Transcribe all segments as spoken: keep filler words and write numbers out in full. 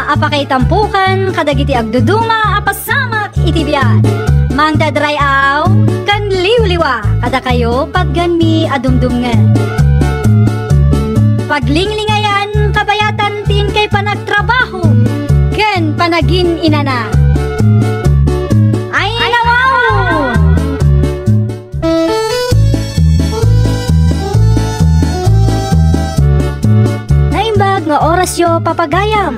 a pakaitampokan kadagiti agduduma a pasamak iti biag. Mangdadray-aw ken liwliwa kadakayo patganmi a dumdumngeg. Paglinglingayan kabayatan ti inkay panagtrabaho ken panagin-inana. Ay, nawaw! Naimbag nga orasyo, papagayam.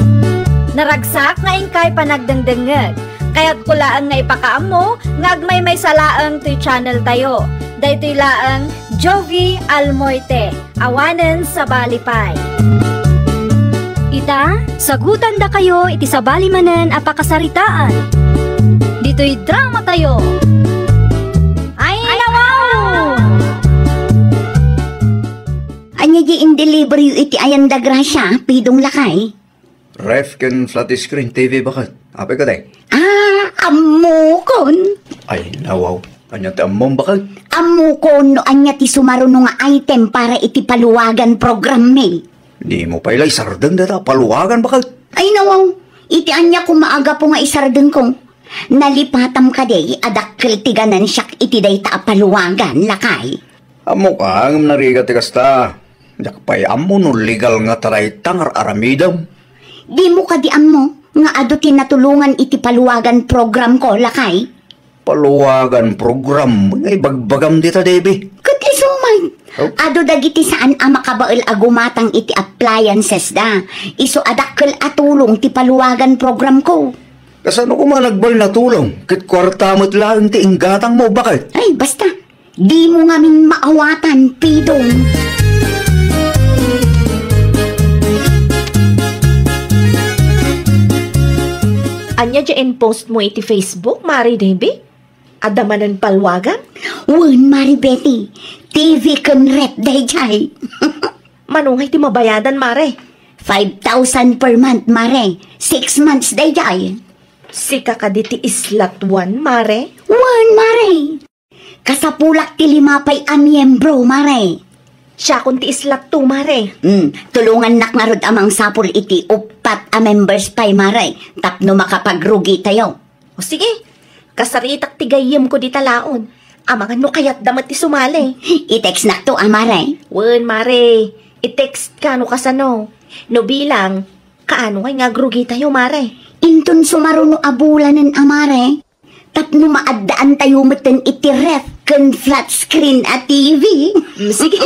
Naragsak nga inkay panagdengdengngeg. Kayatko laeng nga ipakaammo nga agmaymaysa laeng toy channel tayo. Daytoy laeng Jovie Almoite. Awanen sabali pay. Ita, sagutandakayo iti sabali manen a pakasaritaan. Ditoy drama tayo. Ay, nawaw! Ania di in-deliver yo iti ayan da Gracia, Pidong lakay? Ref ken flat screen T V, baket. Apay kadi? Ah, ammokon. Ay, nawaw. Ania ti ammom, baket? Ammokon no ania ti sumaruno nga item para iti paluwagan programmi. Dimo pay la isardeng dayta a paluwagan, baket? Ay, nawaw. Iti ania koma a gapu nga isardengko? Nalipatam kadi a dakkel ti ganansyak iti dayta a paluwagan, lakay? Ammok a ngem narigat ti kasta. Diak pay ammo no legal ngata dayta nga ar-aramidem. Dimo kadi ammo nga adu ti natulongan iti paluwagan programko, lakay? Paluwagan program nga ibagbagam dita, Debbie? Ket isu met. Oh. Adu dagiti saan a makabael a gumatang iti appliancesda. Isu a dakkel a tulong ti paluwagan programko. Kasano koma nagbalin a tulong? Ket kuarta met laeng ti inggatangmo, baket? Ay, basta. Dimo ngamin maawatan, Pidong. Ania diay in-postmo iti Facebook, Mare Debbie? Adda manen paluwagan? Wen, Mare Betty. T V ken ref daydiay. Mano ngay ti mabayadan, Mare? Five thousand per month, Mare. Six months daydiay. Sika kadi ti islatwan, Mare? Wen, Mare. Kasapulak ti lima pay a miyembro, Mare. Siakon ti islatto, Mare. Hmm, tulongannak ngarud a mangsapul iti uppat a members pay, Mare, tapno makapagrugitayo. O sige, kasaritak ti gayyemko dita laon. Amangan no kayatda met ti sumali. I-textnakto a, Mare. Wen, Mare. I-textka no kasano. No bilang, kaano ngay nga agrugitayo, Mare? Inton sumaruno a bulanen a, Mare. Tapno maaddaantayo metten iti ref ken flat screen a T V. Mm, sige,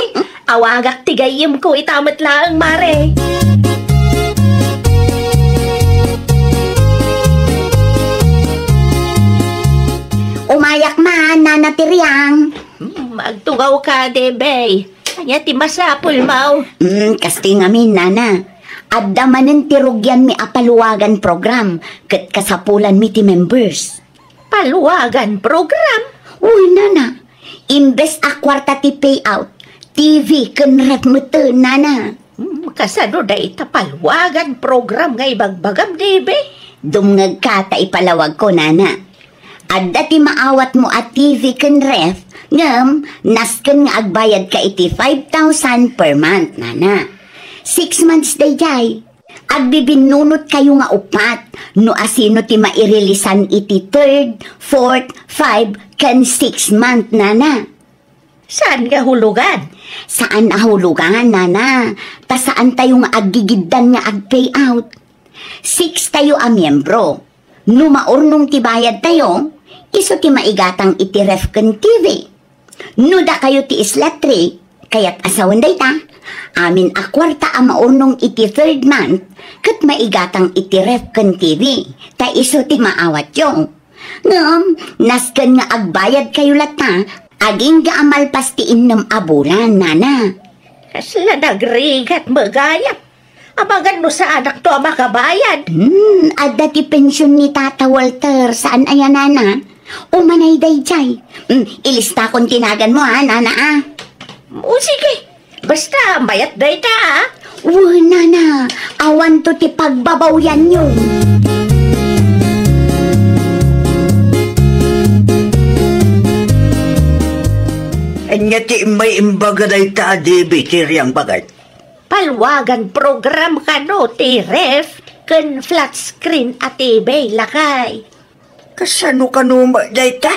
awagak ti gayyemko ita met laeng, Mare. Umayak man, Nana Tiriang. Mm, agtugawka, Debey. Ania ti masapulmo? Mm, kastoy ngamin, Nana. Adda manen ti rugianmi a paluwagan program, ket kasapulanmi ti members. Paluwagan program? Uy, Nana. Imbes a kuarta ti payout, T V ken ref metten, Nana. Hmm, kasano dayta paluwagan program nga ibagbagam, Debe? Dumngegka ta ipalawagko, Nana. Adda ti maawatmo a T V ken ref, ngem nasken nga agbayadka iti five thousand per month, Nana. Six months daydiay. Agbibinnunotkayo nga uppat no asino ti mairilisan iti third, fourth, five, ken six month, Nana. Saan nga hulugan? Saan a hulugan, Nana. Ta saantayo nga aggigiddan nga ag-payout. Six tayo a miyembro. No maurnong ti bayadtayo, isu ti maigatang iti ref ken T V. No dakayo ti isla three, kayat a sawen dayta, amin a kuarta a maurnong iti third month, ket maigatang iti ref ken T V, ta isu ti maawatyo. Ngem, nasken nga agbayadkayo latta, agingga a malpas ti innem a bulan, Nana. Kasla nagrigat met gayam. Amangan no saanakto a makabayad. Hmm, adda ti pension ni Tata Walter, saan aya, Nana? Umanay daydiay. Hmm, ilistakon ti naganmo, ha, Nana, ah. O, sige. Basta, mayat dayta, ah. Wen, Nana, awanto ti pagbabawianyo. Ania ti immay imbaga dayta a Debbie, Tiriang, baket? Paluwagan program kano ti ref ken flat screen a T V, lakay. Kasano kano met dayta?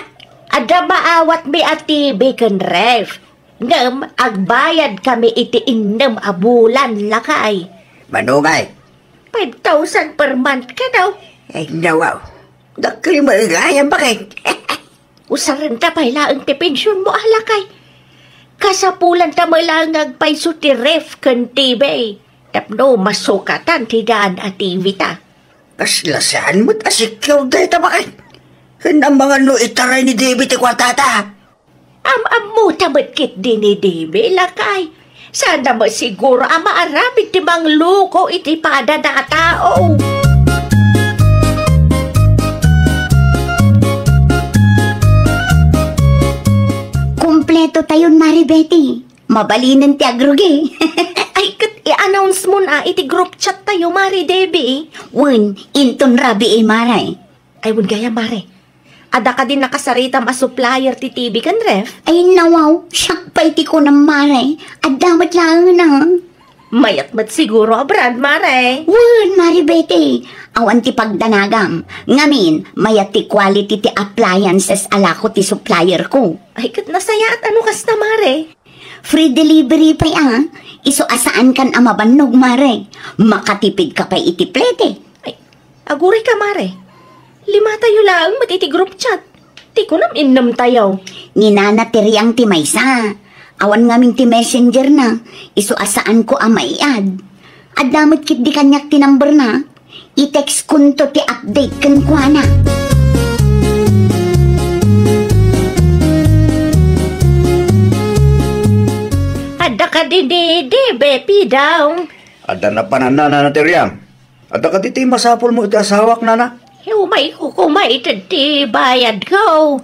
Adda maawatmi a T V ken ref. Ngem agbayad kami iti innem a bulan, lakay. Mano ngay? Five thousand per month kano? Ay, nawaw. Dakkel met gayam, baket. Usarenta pay laeng ti pensionmo, a lakay. Kasapulanta met laeng nga agpayso ti ref ken T V tapno masukatan ti daan a T V ta. Kasla saan met a sikkaw dayta, baket. Ken amangan no itaray ni Debbie ti kuartata. Am-ammota met ketdi ni Debbie, lakay. Saanna met siguro a maaramid ti mangloko iti padana a tao. Kumpleto tayon, Mari Betty. Mabalinen ti agrugi. Ay, ket i-announce mo na iti group chat tayo, Mari Debbie. Wen, inton rabii, Mare. Ay, wen gayam, Mare. Adda kadi nakasaritam a supplier ti T V ken ref? Ay, nawaw, siak pay ti kunam, Mare. Adda met laeng, a. Mayat met siguro a brand, Mare. Wen, Mari Betty. Awan ti pagdanagam. Ngamin, mayat ti quality ti appliances a lako ti supplier ko. Ay, ket nasayaat a no kasta, Mare. Free delivery pay, a. Isu a saankan a mabannog, Mare. Makatipid ka pay iti plete. Ay, aguray ka, Mare. Lima tayo laeng met iti group chat. Ti kunam innem tayo. Ni Nana ti Riang ti maysa. Awan ngamin ti messenger na. Isu a saanko a maiad. Adda met ketdi kaniak ti number na. I-text kunto ti update kenkuana. Adda kadi di, di, Bepi daw. Adda napanan, Nana ti Riang. Adda kadi ti masapulmo iti asawak, Nana? Umay ko kumaitid ti bayad ko.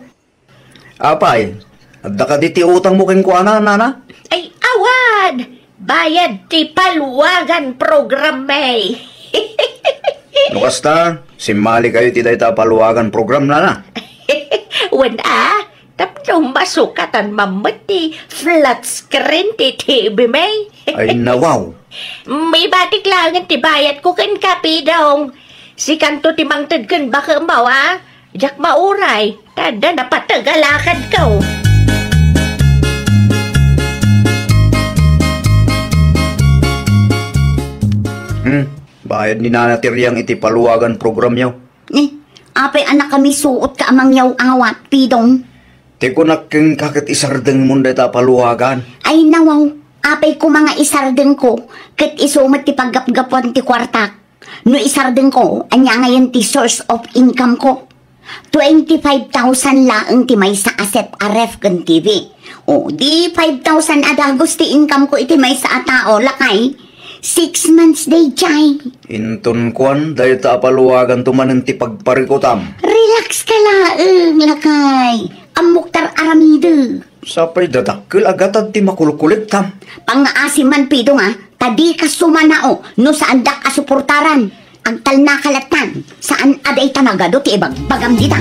Apay, adda kadi ti utangmo kenkuana, Nana? Ay, awan! Bayad ti paluagan program, eh. No kasta, simmali kayo iti dayta a paluagan program, Nana? Wen, a, tapno masukatan man met ti flat screen ti T V, may. Ay, nawaw. Ibatik laengen ti bayad ko ken kapidong. Sikanto ti mangted ken bakem, a. Diak mauray, ta adda napateg a lakadko. Hmm, bayad ni Nana ti Riang iti paluagan programyo. Eh, apay a nakamisuot ka a mangyaw-awat, Pidong? Ti kunak kenka ket isardengmon dayta a paluagan. Ay, nawaw, apay koma nga isardengko, ket isu met ti paggapgapuan ti kuartak. No isardengko, ania ngayen ti source of income ko? Twenty-five thousand laeng ti maysa a set a ref ken T V. O, di five thousand a dagus ti income ko iti maysa a tao, lakay. Six months daydiay. Inton kuan, dayta a paluaganto manen ti pagparikutam. Relax ka laeng, lakay. Ammok ti ar-aramidek. Sapay dadakkel a gatad ti makulkuliktam. Pangngaasim man, Pidong, a, ta dika sumanao no saandak a suportaran. Agtalnaka latta, saan a dayta nagadu ti ibagbagam dita.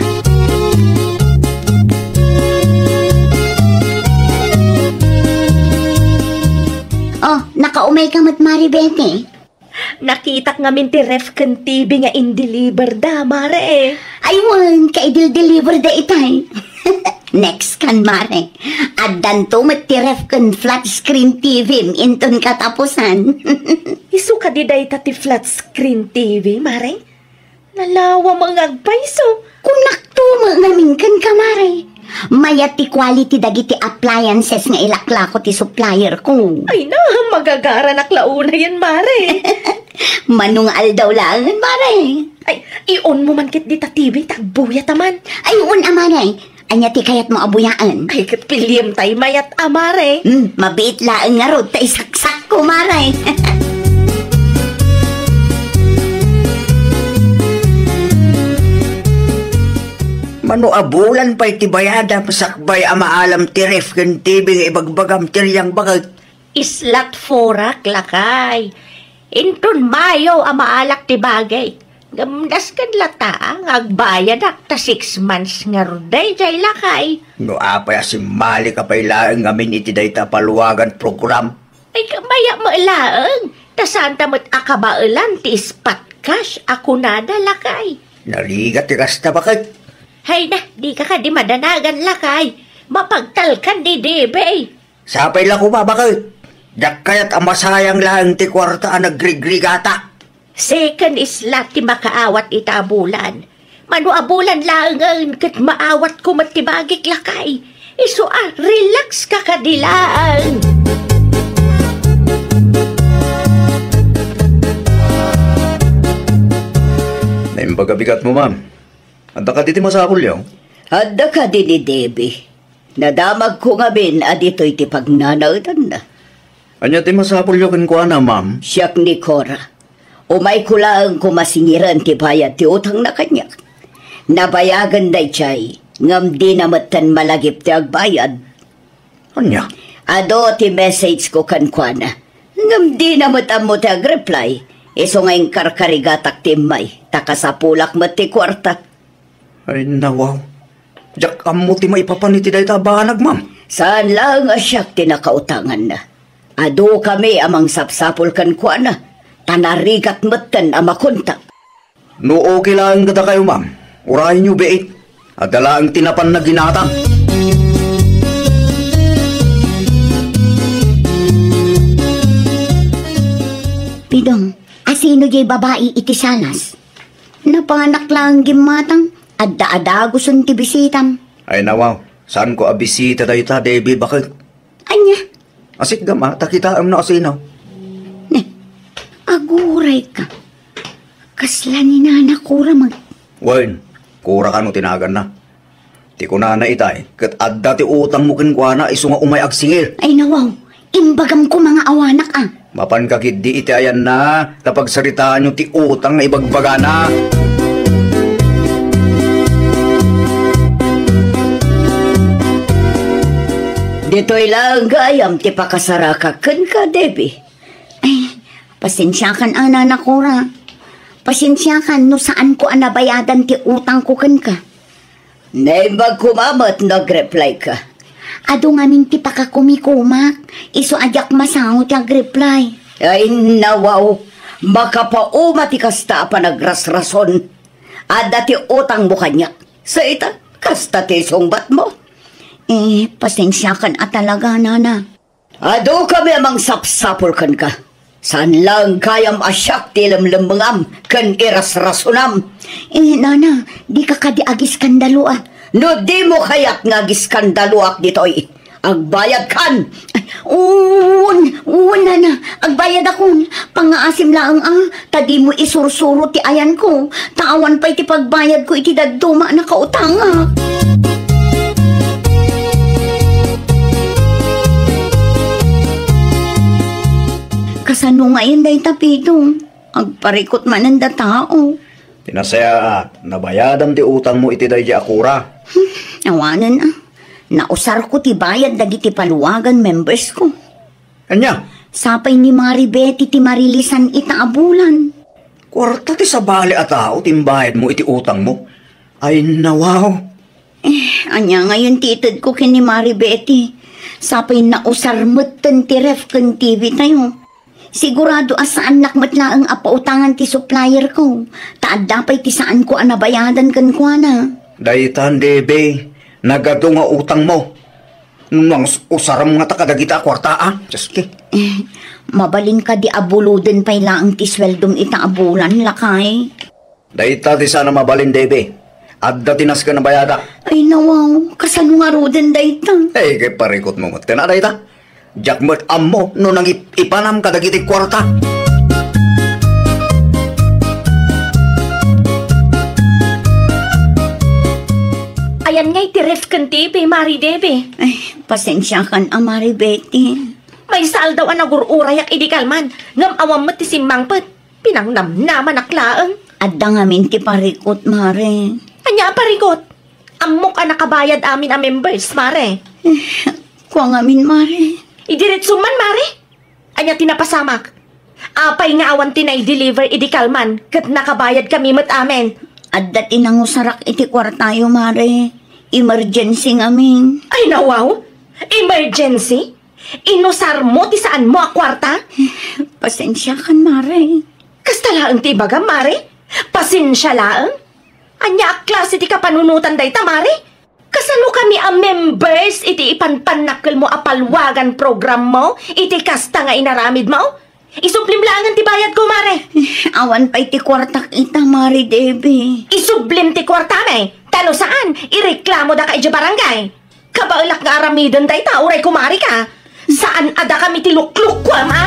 Oh, nakaumay ka met, Mari Betty. Nakitak ngamin ti ref ken T V nga in-deliver da, Mare, eh. Ay, wen, kaidil-deliver da itay. Next kan, Mare. Addanto met ti ref ken flat screen T V inton katapusan. Isu kadi dayta ti flat screen T V, Mare? Nalawa met nga agpayso. Kunakto met ngamin kenka, Mare. Mayat ti quality dagiti appliances nga ilaklako ti supplier ko. Ay na, magagaranak la unayen, Mare. Mano nga aldaw laengen, Mare. Ay, i-on mo man ket dita T V, ta agbuyat a man. Ay, on a, Mare. Ania ti kayatmo a buyaen? Ay, ket piliem tay mayat a, Mare. Hmm, mabiit laeng ngarud ta isaksakko, Mare. Mano a bulan pay ti bayadam sakbay a maalam ti ref ken T V nga ibagbagam ti Riang, baket? Islat forak, lakay. Inton Mayo a maalak ti bagik. Ngem nasken latta nga agbayadak ta six months ngarud daydiay, lakay. No apay a simmalika pay laeng ngamin iti dayta a paluagan program? Ay, kamaya met laeng, ta saanta met a kabaelan ti ispat Kas a kunada, lakay. Narigat ti kasta, baket. Hay na, dika kadi madanagan, lakay. Mapagtalkan ni Debby. Sapay la koma, baket. Diak kayat a masayang laeng ti kuarta a nagrigrigata. Second is la ti makaawat ita a bulan. Mano a bulan laengen ket maawatko met ti bagik, lakay. Isu a, relax ka kadi laeng. Naimbag a bigatmo, ma'am. Adda kadi ti masapulyo? Adda kadi ni Debby. Nadamagko ngamin a ditoy ti pagnanaetanna. Ania ti masapulyo kenkuana, ma'am? Siak ni Cora. Umayko laeng koma singiren ti bayad ti utangna kaniak. Nabayagen daydiay, ngem dina metten malagip ti agbayad. Ania? Adu ti message ko kenkuana. Ngem dina met ammo ti agreply. Isu nga inkarkarigatak ti immay, ta kasapulak met ti kuarta. Ay, nawaw. Diak ammo ti maipapan iti dayta a banag, ma'am. Saan laeng a siak ti nakautanganna. Adu kami a mangsapsapul kenkuana, ta narigat metten a makontak. No okay laeng kadakayo, ma'am, urayenyo biit. Adda laeng ti napanna ginatang. Pidong, asino jay babai iti salas? Napanak laeng gimmatang, adda adagusen ti bisitam. Ay, nawaw, saanko a bisita dayta, Debby, baket. Ania? Asikgam a, ta kitaem no asino. Ne, agurayka. Kasla ni Nana Cora met. Wen, Cora kano ti naganna. Ti kunana itay, ket adda ti utangmo kenkuana isu nga umay agsingir. Ay, nawaw, imbagam koma nga awanak a. Mapanka ketdi iti ayanna, ta pagsaritaanyo ti utang nga ibagbagana. Ditoy laeng gayam ti pakasarakak kenka, Debby. Ay, pasensiakan a, Nana Cora. Pasensiakan no saanko a nabayadan ti utangko kenka. Naimbag koma met no agreply ka. Adu ngamin ti pakakumikumak, isu a diak masango ti agreply. Ay, nawaw, makapauma ti kasta a panagrasrason. Adda ti utangmo kaniak. Sa ita, kasta ti sungbatmo. Eh, pasensiakan a talaga, Nana. Adu kami a mangsapsapul kenka. Saan laeng gayam a siak ti ilemlemmengam ken irasrasonam. Eh, Nana, dika kadi agiskandalo a. No dimo kayat nga agiskandaloak ditoy, agbayadkan. Ay, wen, wen, Nana, agbayadakon. Pangngaasim laeng a, ta dimo isursuro ti ayanko, ta awan pay ti pagbayadko iti dadduma a nakautangak. Kasano ngayen dayta, Pidong? Agparikut manen da tao. Ti nasayaat, nabayadam ti utangmo iti daydi a Cora. Hmm, awanen a. Nausarko ti bayad dagiti paluagan membersko. Ania? Sapay ni Mari Betty ti marilisan ita a bulan. Kuarta ti sabali a tao ti imbayadmo iti utangmo. Ay, nawaw. Eh, ania ngayen ti itedko ken ni Mari Betty? Sapay nausar metten ti ref ken T V tayo. Sigurado a saannak met laeng a pautangan ti supplierko, ta adda pay ti saanko a nabayadan kenkuana. Daytan, Debby, nagadu nga utangmo. No nangus-, usarem ngata kadagita a kuarta, a? Dioski. Eh, mabalin kadi a buloden pay laeng ti sueldom ita a bulan, lakay? Dayta ti saan a mabalin, Debby. Adda ti nasken a bayadak. Ay, nawaw, kasano ngaruden dayta? Eh, kay parikutmo met ken a dayta. Diak met ammo no nangip-ipanam kadagiti kuarta. Ayan ngay ti ref ken T V, Mari Debby. Ay, pasensiakan a, Mari Betty. Maysa aldaw a nagur-urayak idi kalman, ngem awan met ti simmangpet. Pinangnamnamanak laeng. Adda ngamin ti parikut, Mare. Ania a parikut? Ammok a nakabayad amin a members, Mare. Eh, kua ngamin, Mare. Idiretso man, Mare. Ania ti napasamak? Apay nga awan ti nai-deliver idi kalman ket nakabayad kami met amin? Adda ti nangusarak iti kuartayo, Mare. Emergency ngamin. Ay, nawaw? Emergency? Inusarmo ti saanmo a kuarta? Pasensiakan, Mare. Kasta laeng ti ibagam, Mare? Pasensia laeng? Ania a klase ti kapanunotan dayta, Mare? Kasano kami a members iti ipanpannakkelmo a palwagan programmo iti kasta nga inaramidmo? Isublim laengen ti bayadko, Mare. Awan pay ti kuartak ita, Mare Debbie. Isublim ti kuartami. Ta no saan, ireklamoda ka idiay barangay. Kabaelak nga aramiden dayta, uray kumari ka. Saan a dakami ti luklukkuam, a?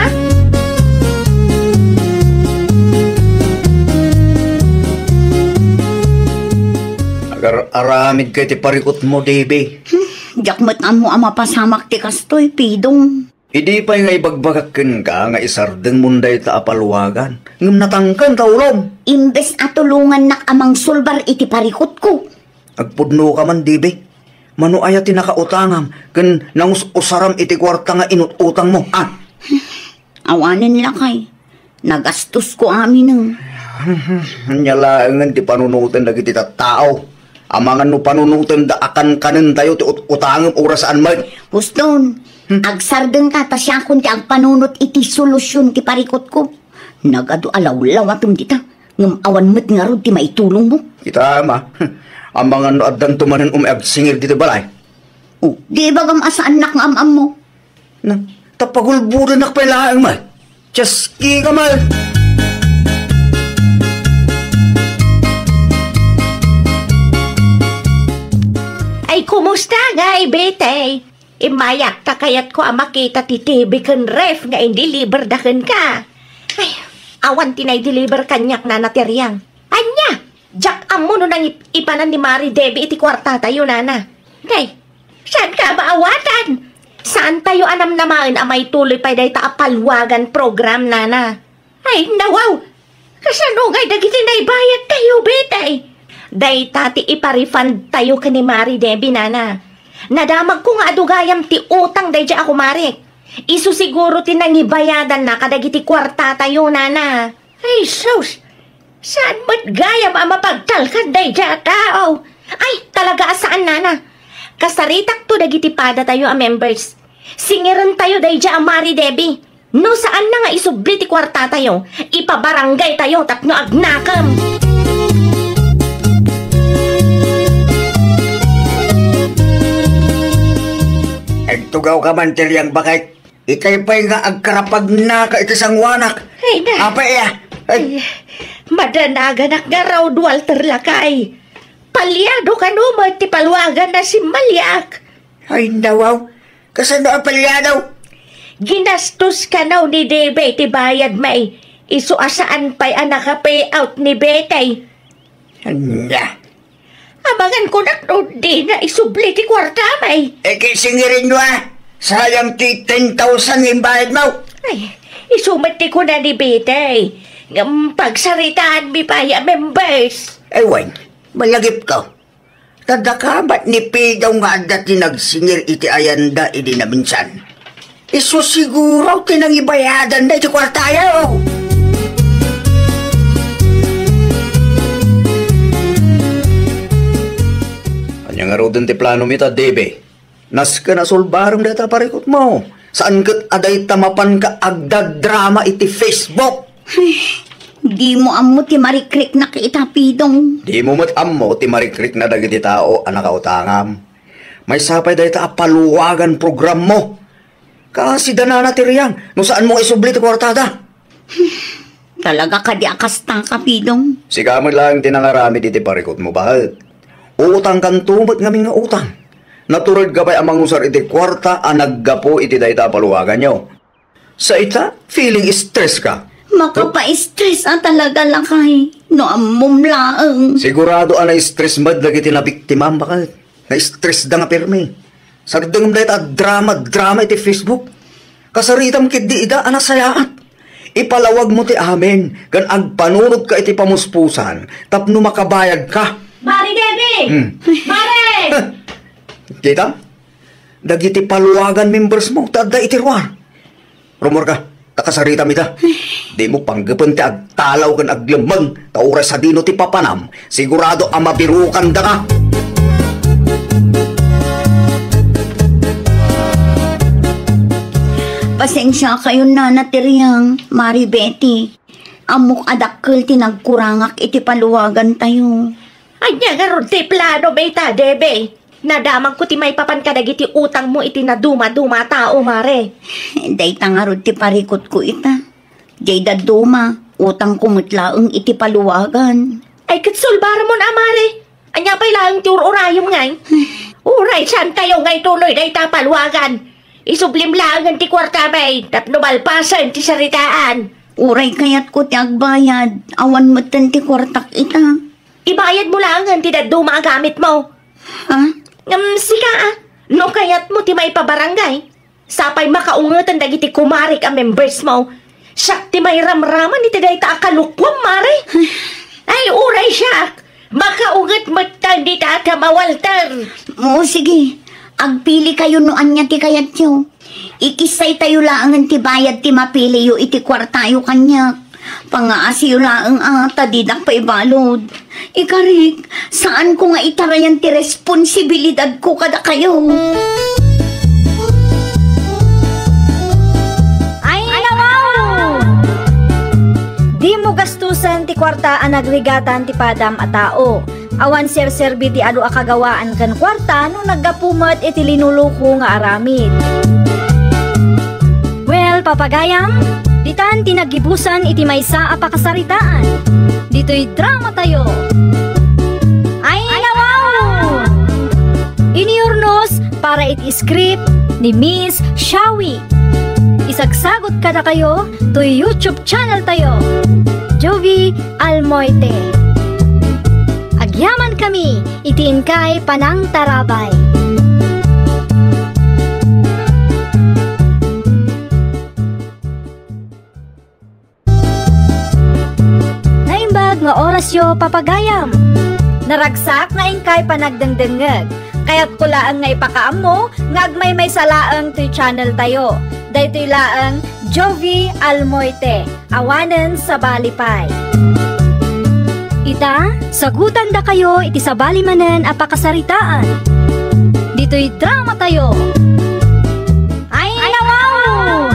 Agar-aramid kay ti parikutmo, Debbie. Hmm, diak met ammo a mapasamak ti kastoy, Pidong. Idi pay nga ibagbagak kenka nga isardengmon dayta a palwagan, ngem natangken ta ulom. Imbes a tulongannak a mangsulbar iti parikutko. Agpudnoka man, Debbie. Mano aya ti nakautangam ken nangus-usaram iti kuarta nga inut-utangmo, a? Awanen lakay. Nagastosko aminen. Ania laengen ti panunoten dagiti tattao? Amangan no panunotenda a kankanentayo ti ut-utangem, uray saan met. Huston, hmm, agsardengka ta siakon ti agpanunot iti solusion ti parikutko. Nagadu a lawlawatem dita, ngem awan met ngarud ti maitulongmo. Kita, ama. Amangan no addanto manen umay agsingir ditoy balay. O, di ibagam a saannak nga am-ammo. Na, ta pagulbodennak pay laeng met. Tiyaski ka met. Ay, kumusta ngay, Betay? Immayak ta kayatko a makita ti T V ken ref nga indeliverda kenka. Ay, awan ti naideliver kaniak, Nana Teriang. Ania? Diak ammo no nangipanan ni Mari Debbie iti kuartatayo, Nana. Nay, saanka a maawatan? Saantayo a namnamaen a maituloy pay dayta a palwagan program, Nana. Ay, nawaw! Kasano ngay dagiti naibayadtayo, Betay? Dayta ti ipa-refundtayo ken ni Mari Debbie, Nana. Nadamagko nga adu gayam ti utang daydiay a kumarik. Isu siguro ti nangibayadanna kadagiti kuartatayo, Nana. Ay, sus! Saan met gayam a mapagtalkan daydiay a tao? Ay, talaga a saan, Nana. Kasaritakto dagiti padatayo a members. Singirentayo daydiay a Mari Debbie. No saanna nga isubli ti kuartatayo, ipabarangaytayo tapno agnakem. Agtugawka man, Teriang, baket. Ikay pay nga agkarapagnaka iti sangoanak. Ay, na. Apay, a? Ay. Ay, madanaganak ngarud, Walter lakay. Palyado kano met ti palwagan a simmaliak. Ay, nawaw. Kasano a palyado? Ginastos kano ni Debbie ti bayad, may. Isu a saan pay a naka-pay out ni Betay. Ania? Amangan kunak no dina isubli ti kuartam, ay. Ket singirenyo, a. Sayang ti ten thousand nga imbayadmo. Ay, isu met ti kuna ni Betay. Ngem pagsaritaanmi pay a members. Ay, wen, malagipko. Ta dakabat ni Pidaw nga adda ti nagsingir iti ayanda idi naminsan. Isu siguro ti nangibayadanna iti kuartayo. Ania ngaruden ti planom ita, Debe? Nasken a sulbarem dayta a parikutmo. Saan ket a dayta mapanka agdadrama iti Facebook. Ay, dimo ammo ti marikriknak ita, Pidong. Dimo met ammo ti marikrikna dagiti tao a nakautangam. Maysa pay dayta a paluwagan programmo. Kasida nana ti riang no saanmo nga isubli ti kuartada. Talaga kadi a kasta, Kapidong? Sika met laeng ti nangaramid iti parikutmo, baket. Utangkanto met ngamin nga utang. Naturedka pay a mangusar iti kuarta a naggapu iti dayta a paluwaganyo. Sa ita, feeling stress ka. Makapa-stress a talaga, lakay. No ammom laeng. Sigurado a na-stress met dagiti nabiktimam, baket. Na-stress da nga pirmi. Sardengem dayta a drama-drama iti Facebook. Kasaritam ketdi ida a nasayaat. Ipalawagmo ti amin ken agpanunotka iti pamuspusan tapno makabayadka. Mari Debbie! Hmm. Mari! Kita? Dagiti paluwagan members mo, ta adda iti ruar. Rumor ka, ta kasaritam ita. Dimo panggepen ti agtalaw ken aglemmeng, ta uray sadino ti papanam, sigurado a mabirukan daka. Pasensia kayon, Nana Teriang, Mari Betty. Ammok a dakkel ti nagkurangak iti paluagantayo. Ania ngarud ti plano, Beta Debe? Nadamagko ti maipapan kadagiti utangmo iti naduma-duma a tao, Mare. Dayta ngarud ti parikutko ita. Diay dadduma, utangko met laeng iti paluagan. Ay, ket sulbaramon a, Mare. Ania pay laeng ti ur-urayem ngay? Uray saantayo nga ituloy dayta a paluagan. Isublim laengen ti kuartam tapno malpasen ti saritaan. Uray kayatko ti agbayad, awan metten ti kuartak ita. Ibayadmo laengen ti dadduma a gamitmo. Ha? Ngem sika, a, no kayatmo ti maipabarangay, sapay makaungeten dagiti kumarek a membersmo. Siak ti mairamraman iti dayta a kalokuam, Mare. Ay, uray siak. Makaunget metten ni Tata a Walter. O, sige. Agpilikayo no ania ti kayatyo. Ikissaytayo laengen ti bayad ti mapiliyo iti kuartayo kaniak. Pangaasiyo laeng a ta didak paibalud. Ikarik, saanko nga itarayan ti responsibilidadko kadakayo. Ay, nawaw! Dimo gastusen ti kuarta a nagrigatan ti padam a tao. Awan serserbi ti adu a kagawaan ken kuarta no naggapu met iti linuloko nga aramid. Well, papagayam, ditan ti naggibusan iti maysa a pakasaritaan. Ditoy dramatayo. Ay, nawaw! Iniurnos para iti script ni Miss Shawi. Isagsagot kadakayo toy YouTube channel tayo, Jovi Almoite. Agyaman kami iti inkay panangtarabay. Naimbag nga orasyo, papagayam. Naragsak nga inkay panagdengdengngeg. Kayatko laeng nga ipakaammo nga agmaymaysa laeng toy channel tayo. Daytoy laeng Jovi Almoite, awanen sabali pay. Ita, sagutandakayo iti sabali manen a pakasaritaan. Ditoy dramatayo. Ay, nawaw!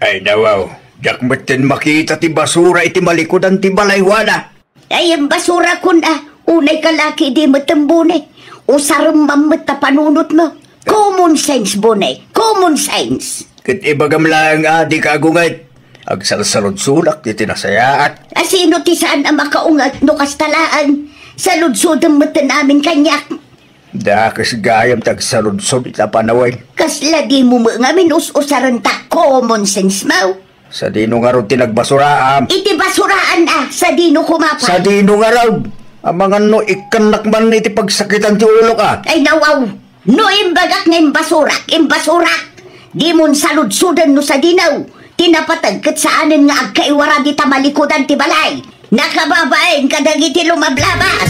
Ay, nawaw, diak metten makita ti basura iti malikudan ti balay, Juana. Ay, imbasurakon a, unay ka laki idi met imbuni. Usarem man met ta panunotmo. Common sense, buni. Common sense. Ket ibagam laeng a dika agunget. Agsalsaludsodak iti nasayaat. A, sino ti saan a makaunget no kasta laeng? Saludsodem metten amin kaniak. Dakes gayam ti agsaludsod ita panawen. Kasla dimo met ngamin us-usaren ta common sense mo? Sadino ngarud ti nagbasuraam? Iti basuraan a, sadino koma pay? Sadino ngarud? Amangan no ikkannak man iti pagsakitan ti ulok a. Ay, nawaw! No imbagak nga imbasurak, imbasurak! Dimon saludsoden no sadino. Ti napateg ket saanen nga agkaiwara dita malikudan ti balay. Nakababain kadagiti lumablabas.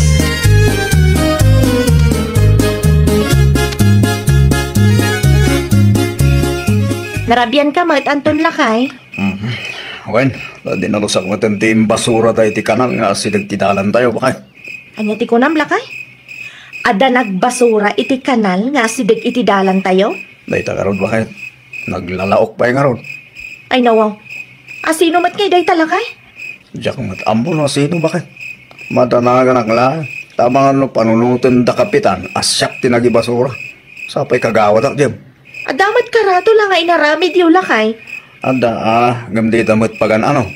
Narabian ka met, Anton, lakay? Mhm. Wen, ta dinalusak met ti imbasura tayo iti kanal nga asideg ti dalan tayo, bakay. Ania ti kunam, lakay? Adda nagbasura iti kanal nga asideg iti dalan tayo? Dayta ngarud, bakay. Naglalaok pay ngarud. Ay, nawaw. Asino met ngay dayta, lakay? Diak met ammo no asino, bakay. Madanaganak la, ta amangan no panunoten da kapitan a siak ti nagibasura. Sapay kagawatak, Jem. Adda met karatula nga inaramidyo, lakay? Adda, a, ngem dita met pagan-ano.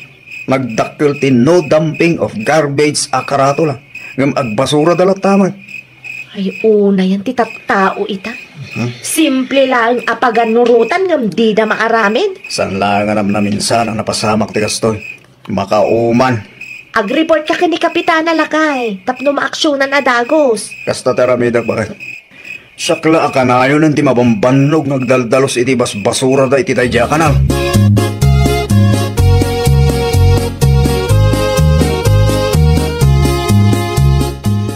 Nagdakkel ti no dumping of garbage a karatula. Ngem agbasurada latta met. Ay, unayan ti tattao ita. Mhm. Simple laeng a paganurotan ngem dida maaramid. Saan laeng a namnaminsan a napasamak ti kastoy. Makauman. Agreport ka ken ni Kapitana, lakay, tapno maaksionan a dagus. Kasta ti aramidek, bakay. Siak la a kanayonen ti mabambannog nga agdaldalus iti basbasurada iti daydiay a kanal.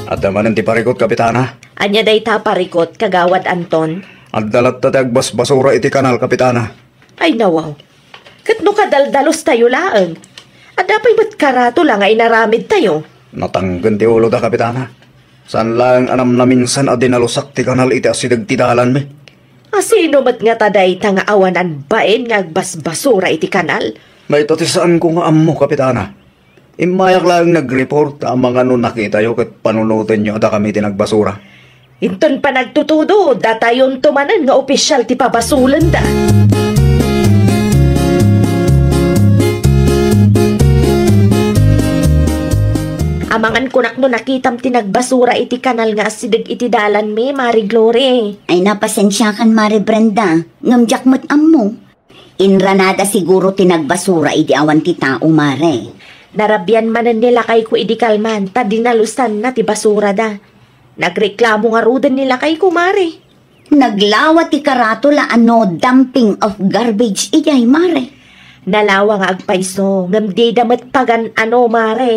Adda manen ti parikut, Kapitana? Ania dayta a parikut, Kagawad Anton? Adda latta ti agbasbasura iti kanal, Kapitana. Ay, nawaw. Ket no kadaldalustayo laeng, adda pay met karatula nga inaramidtayo. Natangken ti uloda, Kapitana. Saan laeng a namnaminsan a dinalusak ti kanal iti asideg ti dalanmi. A, sino met ngata dayta nga awanan bain nga agbasbasura iti kanal? Dayta ti saanko nga ammo, Kapitana. Immayak laeng nagreport ta amangan no nakitayo ket panunotenyo a dakami ti nagbasura. Inton panagtutudo, datayonto manen nga opisyal ti pabasolenda. Amangan kunak no nakitam ti nagbasura iti kanal nga asideg iti dalanmi, Mari Glory. Ay, napasensiakan, Mari Brenda, ngem diak met ammo. Inranada siguro ti nagbasura idi awan ti tao, Mare. Narabian manen ni lakayko idi kalman ta dinalusanna ti basurada. Nagreklamo ngaruden ni lakayko, Mare. Naglawa ti karatula a no dumping of garbage idiay, Mare. Nalawa nga agpayso, ngem dida met pagan-ano, Mare.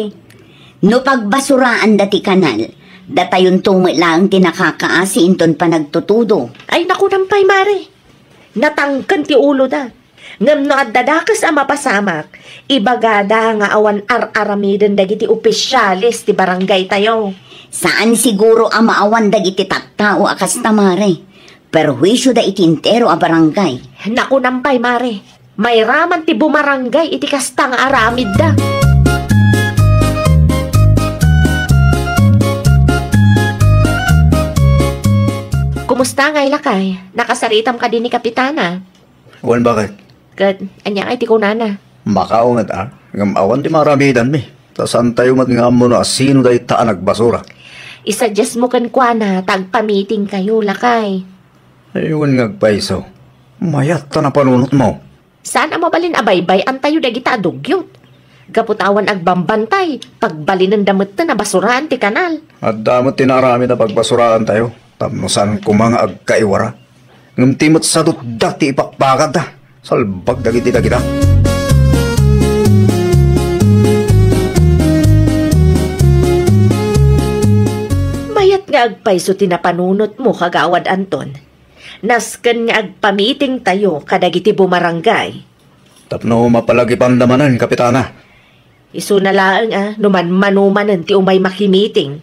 No pagbasuraanda ti kanal, datayonto met laeng ti nakakaasi inton panagtutudo. Ay, nakunam pay, Mare. Natangken ti uloda. Ngem no adda dakes a mapasamak, ibagada nga awan ar-aramiden dagiti opisyales ti barangaytayo. Saan siguro a maawan dagiti tattao a kasta, Mare. Perhuisioda iti entero a barangay. Nakunam pay, Mare. Mairaman ti bumarangay iti kasta nga aramidda. Kumusta ngay, lakay? Nakasaritam kadi ni Kapitana? Wen, bakit? Ket ania ngay ti kunana? Makaunget a, ngem awan ti maaramidanmi. Ta saantayo met nga ammo no asino dayta a nagbasura. Isuggest mo kenkuana ta agpamitingkayo, lakay. Ay, wen nga agpayso. Mayat ta napanunotmo. Saan a mabalin a baybay-antayo dagita a dugyot. Gapu ta awan agbambantay, pagbalinenda metten a basuraan ti kanal. Adda met ti naaramid a pagbasuraantayo, tapno saan koma nga agkaiwara. Ngem ti met sadutda ti ipakpakadda, salbag dagiti dagita. Mayat nga agpayso ti napanunotmo, Kagawad Anton. Nasken nga agpamitingtayo kadagiti bumarangay. Tapno mapalagipanda manen, Kapitana. Isuna laeng a no manmano manen ti umay makimiting.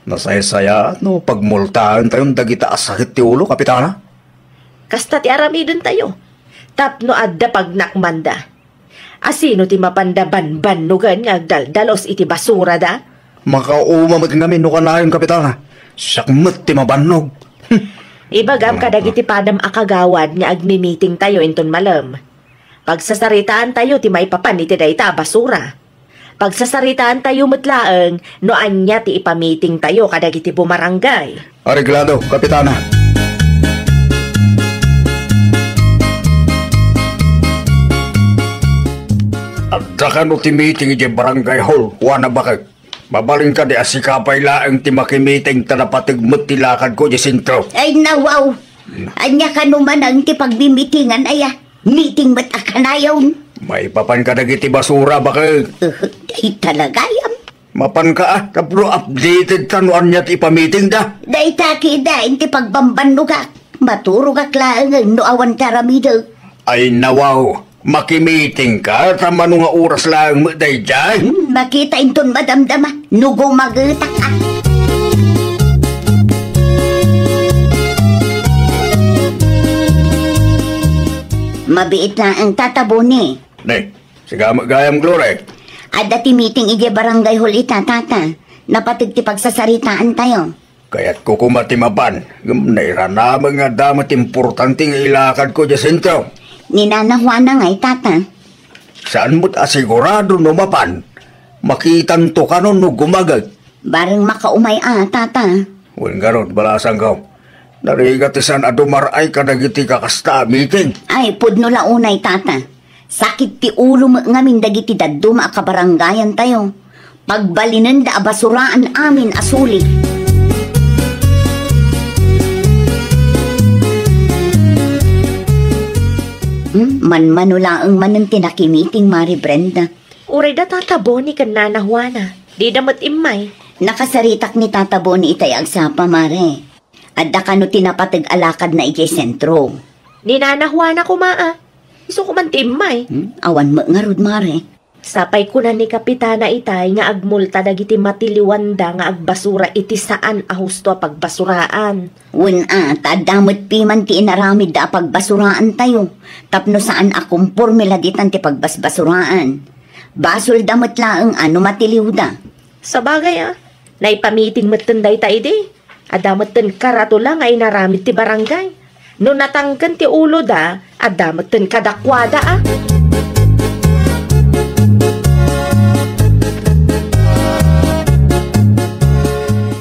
Nasaysayaat no pagmultaentayon dagita a sakit ti ulo, Kapitana. Kasta ti aramidentayo. Tapno adda pagnakmanda. Asino ti mapanda banbannogen nga agdaldalus iti basurada? Makauma met ngamin no kanayon, Kapitana. Siak met ti mabannog. Ibagam kadagiti padam a kagawad nga agmimitingtayo inton malem. Pagsasaritaantayo ti maipapan iti dayta a basura. Pagsasaritaantayo met laeng no ania ti ipamitingtayo kadagiti bumarangay. Areglado, Kapitana. Adda kano ti meeting idiay barangay hall, kuana, bakek? Mabalin kadi a sika pay laeng ti makimiting ta napateg met ti lakadko idiay sentro? Ay, nawaw! Ania kano manen ti pagmimitingan, aya? Meeting met a kanayon. Maipapan kadagiti basura, bakek? Uh, ay, talagayam. Mapanka a, tapno updated ta no ania ti ipamitingda. Dayta kida iti pagbambannogak. Maturogak laengen no awan ti aramidek. Ay, nawaw, makimitingka, ta mano nga oras laeng met daydiay? Hmm, makita inton madamdama no gumagetak a. Mabiit laeng, Tata Boni. Ne, sika met gayam, Glory. Adda ti meeting idiay barangay hall ita, Tata. Napateg ti pagsasaritaantayo. Kayatko koma ti mapan, ngem nairanamen nga adda met importante nga ilakadko idiay sentro. Ni Nana Juana ngay, Tata. Saan met a sigurado no mapan. Makitanto kano no gumagek. Bareng makaumay a, Tata. Wen garud, balasangko. Narigat ti saan a dumar-ay kadagiti kakasta a meeting. Ay, pudno la unay, Tata. Sakit ti ulo met ngamin dagiti dadduma a kabarangayantayo. Pagbalinenda a basuraan amin a sulit. Hmm, manmano laeng manen ti nakimiting, Mari Brenda. Uray da Tata Boni ken Nana Juana, dida met immay. Nakasaritak ni Tata Boni itay agsapa, Mare. Adda kano ti napateg a lakadna idiay sentro. Ni Nana Juana koma a. Isu koman ti immay. Hmm? Awan met ngarud, Mare. Sapay kuna ni Kapitana itay nga agmulta dagiti matiliwanda nga agbasura iti saan a husto a pagbasuraan. Wen a, ta adda met piman ti inaramidda a pagbasuraantayo, tapno saan a komporme la ditan ti pagbasbasuraan. Basolda met laeng a no matiliwda. Sabagay a, naipamiting metten dayta idi. Adda metten karatula nga inaramid ti barangay. No natangken ti uloda, adda metten kadakuada a.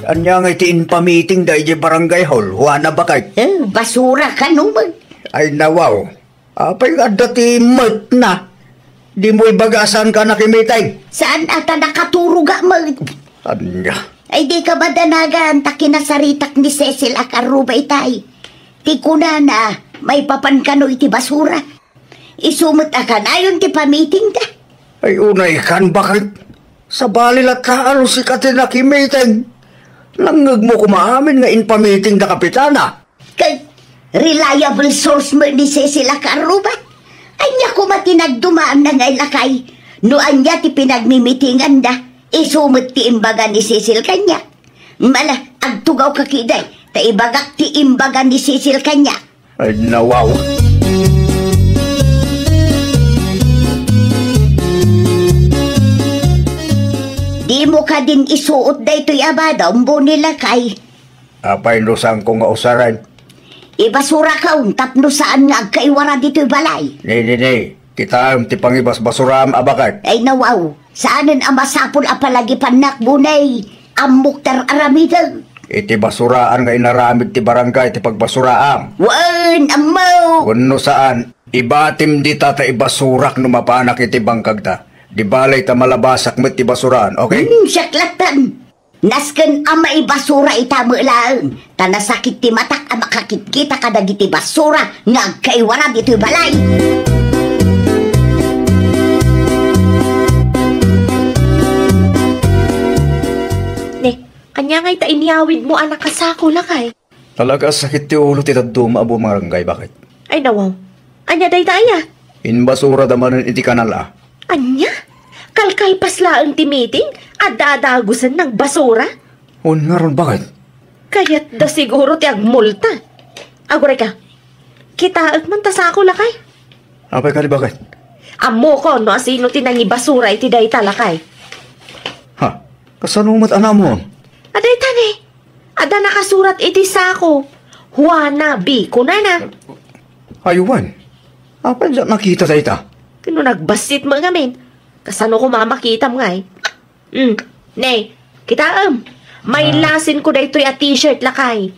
Ania nga iti impamiting daydi barangay hall, Juana, baket? Eh, basura kano met. Ay, nawaw. Apay nga adda ti metna? Dimo ibaga a saanka a nakimiting? Saan a ta nakaturoga met? Ania? Ay, dika madanagan ta kinasaritak ni Cecil a karruba itay. Ti kunana, maipapan kano iti basura. Isu met a kanayon ti pamitingda. Ay, unay kan, baket? Sabali latta a no sika ti nakimiting. Nangngegmo koma amin nga impamitingda, Kapitana. Ket reliable source met ni Cecil a kaarruba. Ania koma ti nagdumaanna ngay, lakay? No ania ti pinagmimitinganda, isu met ti imbaga ni Cecil kaniak. Mala, agtugawka ketdi, ta ibagak ti imbaga ni Cecil kaniak. Ay, nawaw. Dimo kadin isuot daytoy a bado, Boni, lakay? Apay no saanko nga usaren? Ibasurakon tapno saan nga agkaiwara ditoy balay. Ne, ne, ne. Kitaem ti pangibasbasuraam a baket. Ay, nawaw. Saanen a masapul a palagipannak, Boni. Ammok ti ar-aramidek. Iti basuraan nga inaramid ti barangay ti pagbasuraam. Wen, ammo. Wenno saan, ibatim dita ta ibasurak no mapanak iti bangkagta. Di balay ta malabasak met ti basuraan, okay? Hmm, siak lattan. Nasken a maibasura ita met laeng, ta nasakit ti matak a makakitkita kadagiti basura nga agkaiwara ditoy balay. Ne, ania ngay ta inyawidmo a nakasako, lakay? Talaga a sakit ti ulo ti dadduma a bumarangay, baket? Ay, nawaw. Ania dayta aya? Inbasurada manen iti kanal a. Ania? Kalkalpas laeng ti meeting, adda a dagusen nagbasura? Wen ngarud, baket? Kayatda siguro ti agmulta. Aguray ka. Kitaek man ta sako, lakay. Apay kadi, baket? Ammokon no asino ti nangibasura iti dayta, lakay. Ha? Kasano met a naammo? A dayta ne. Adda nakasurat iti sako. Juana B, kunana. Ay, wen. Apay diak nakita dayta? Ket no nagbassit met ngamin, kasano koma a makitam ngay? Hmm. Ne, kitaem. Mailasinko daytoy a t-shirt, lakay.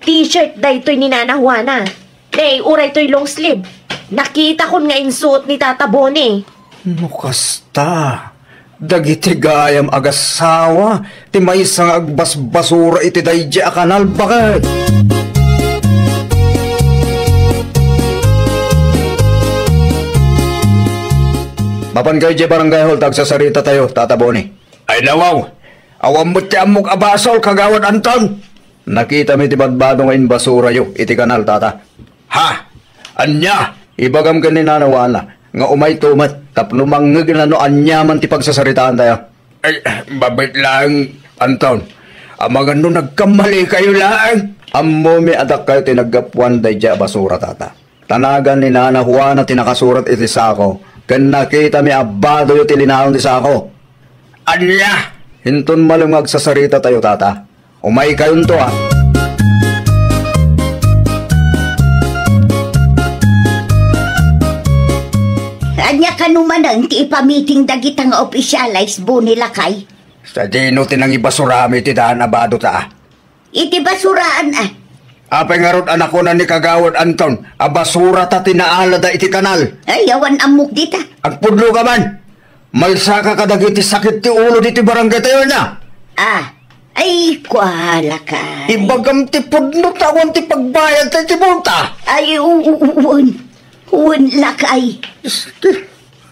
T-shirt daytoy ni Nana Juana. Ne, uray toy long sleeve. Nakitakon nga insuot ni Tata Boni. No kasta, dagiti gayam agassawa ti maysa nga agbasbasura iti daydi a kanal, baket. Mapan kayo idiay barangay hall ta agsasarita tayo, Tata Boni. Ay, nawaw! Awan met ti ammok a basol, Kagawad Anton! Nakitami ti badbado nga inbasurayo iti kanal, Tata. Ha? Ania? Ibagam ken ni Nana Juana nga umayto met tapno mangngegna no ania man ti pagsasaritaan tayo. Ay, mabit laeng, Anton. Amangan no nagkamali kayo laeng. Ammomi a dakkayo ti naggapuan daydiay a basura, Tata. Ta nagan ni Nana Juana ti nakasurat iti sako, ken nakitami a badoyo ti linaon ti sako. Ania? Inton malem nga agsasarita tayo, Tata. Umaykayonto, a. Ania kano manen ti ipamiting dagita nga opisyales, Boni, lakay? Sadino ti nangibasuraam iti daan a bado ta, a? Iti basuraan, a. Apay ngarud a nakuna ni Kagawad Anton a basura ta ti naalada iti kanal? Ay, awan ammok dita. Agpudno ka man! Maysaka kadagiti sakit ti ulo ditoy barangay tayo, ania? A, ay, kuala ka. Ibagam ti pudno ta awan ti pagbayad ta iti multa. Ay, u-, u-, u-, wen. Wen, lakay. Isti.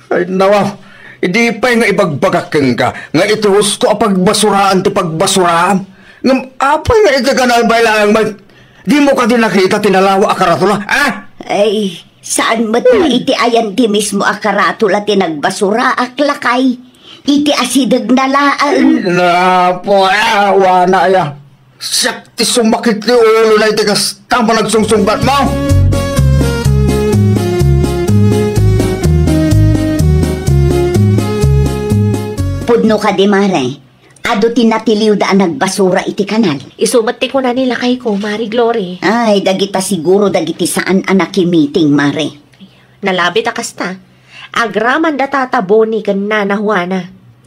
Ay, nawa, idi pay nga ibagbagak kenka nga iti husto a pagbasuraan ti pagbasuraam. Ngem apay nga iti kanal pay laeng met? Dimo kadi nakita ti nalawa a karatula, a? Ay, Saan met nga iti ayan ti mismo a karatula ti nagbasuraak, lakay. Iti asidegna laeng. Napo, awana aya. Siak ti sumakit ti ulo na iti kasta managsungsungbat mo. Pudno kadi, Mare. Adu ti natiliwda a nagbasura iti kanal. Isu met ti kuna ni lakayko, Mare Glory. Ay, dagita siguro dagiti saan a nakimiting, Mare. Nalabit a kasta. Agraman da Tata Boni ken Nana Juana.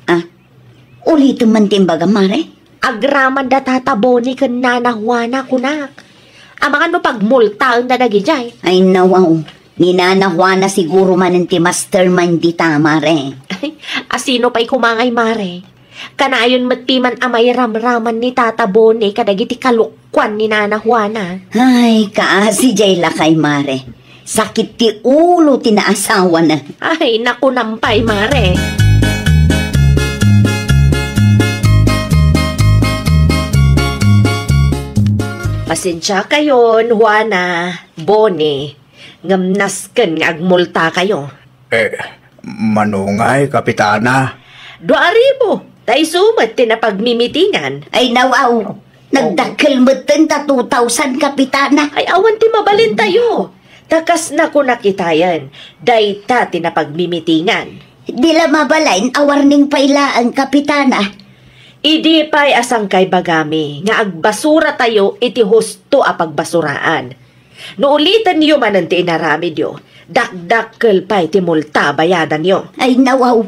Ah, ulitem man ti imbagam, Mare. Agraman da Tata Boni ken Nana Juana, kunak. Amangan no pagmultaen da dagidiay. Ay, nawaw. Ni Nana Juana siguro manen ti mastermind dita, Mare. Ay, asino pay kumangay, Mare? Kanayon met piman a mairamraman ni Tata Boni kadagiti kalukkuan ni Nana Juana. Ay, kaasi jay lakay, Mare. Sakit ti ulo ti naasawana. Ay, nakunam pay, Mare. Pasensia kayon, Juana, Boni, ngem nasken nga agmulta kayo. Eh, mano ngay, Kapitana? Dua aribu, ta isu met ti napagmimitingan. Ay, nawaw. Nagdakkel metten ta two thousand, Kapitana. Ay, awan ti mabalintayo. Ta kas nakunak itayen, dayta ti napagmimitingan. Di la mabalin a warning pay laeng, Kapitana. Idi pay a sangkay bagami nga agbasuratayo iti husto a pagbasuraan. No ulitenyo manen ti inaramidyo, dakdakkel pay ti multa a bayadanyo. Ay, nawaw,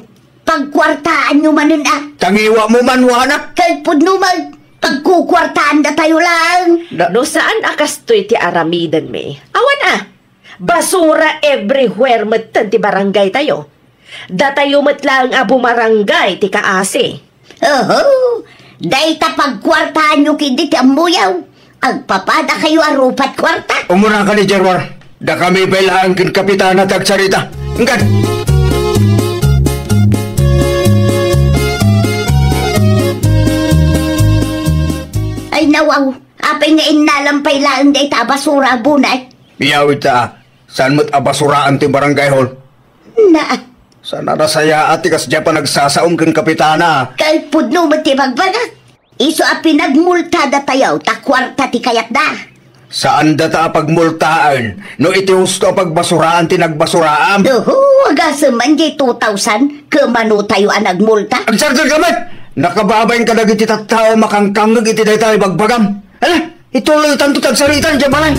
pagkuartaanyo manen a. Tangiwa mo man, Juana. Kay pudno man, pagkukuartaan datayo lang. Da- No saan a kastoy ti aramidenmi, awan a. Basura everywhere metten ti barangay tayo. Datayo met laeng a bumarangay ti kaasi. Oho, dayta pagkuartaanyo ketdi ti ammoyo. Agpapada kayo a rupat kuarta. Umuna ka ni Gerwar. Dakami pay laeng ken Kapitana ti agsarita. Inggad. Ay, nawaw. Apay nga innalam pay laeng dayta a basura a bunay? Iyawid ta, a. Saan met a basuraan ti barangay hall? Na. Saan a nasayaat ti kasdiay a panagsasaom ken Kapitana? Kay pudno met ti bagbagak. Isu a pinagmultada tayo ta kuarta ti kayatda. Saan data a pagmultaen no iti husto a pagbasuraan ti nagbasuraam? Oho, agasem man diay two thousand, ket mano tayo a nagmulta? Agsardeng ka met! Nakababain kadagiti tattao a makangkangngeg iti dayta a ibagbagam. Ala, ituloytanto ti agsarita idiay balay.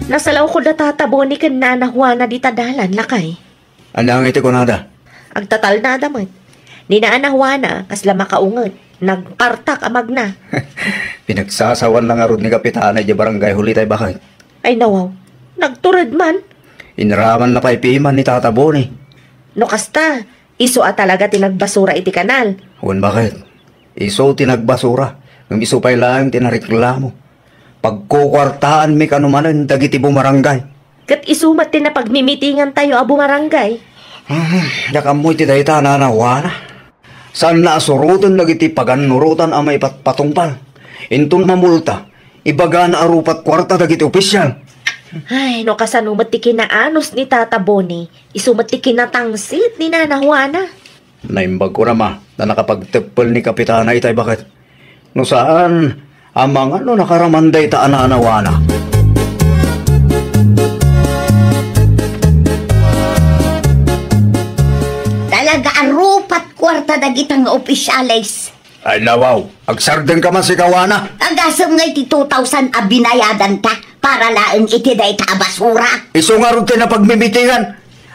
Nasalawko da Tata Boni ken Nana Juana dita dalan, lakay. Ania ngay ti kunada? Agtatalnada met. Ni Nana Juana, kasla makaunget. Nagpartak a magna. Pinagsasawan la ngarud ni Kapitana idiay barangay hall itay baket. Ay, nawaw. Nagtured man. Inaramanna pay piman ni Tata Boni. No kasta, isu a talaga ti nagbasura iti kanal. Wen, baket? Isu ti nagbasura, ngem isu pay laeng ti nareklamo. Pagkukuartaanmi kano manen dagiti bumarangay. Ket isu met ti napagmimitingantayo a bumarangay. Hmm, diak ammo iti dayta, Nana Juana. Saanna a suroten dagiti pagannurotan a maipatpatungpal. Inton mamulta, ibagana a rupat kuarta dagiti opisial. Ay, no kasano met ti kinaanus ni Tata Boni, isu met ti kinatangsit ni Nana Juana. Naimbag ko na, ma, ta nakapagteppel ni Kapitana itay baket. No saan, amangan no nakaraman dayta a Nana Juana. Talaga a rupat kuarta dagita nga opisyales. Ay, nawaw, agsardeng ka man, sika, Juana. Agasem ngay ti two thousand a binayadanta para laeng iti dayta a basura. Isu ngarud ti napagmimitingan.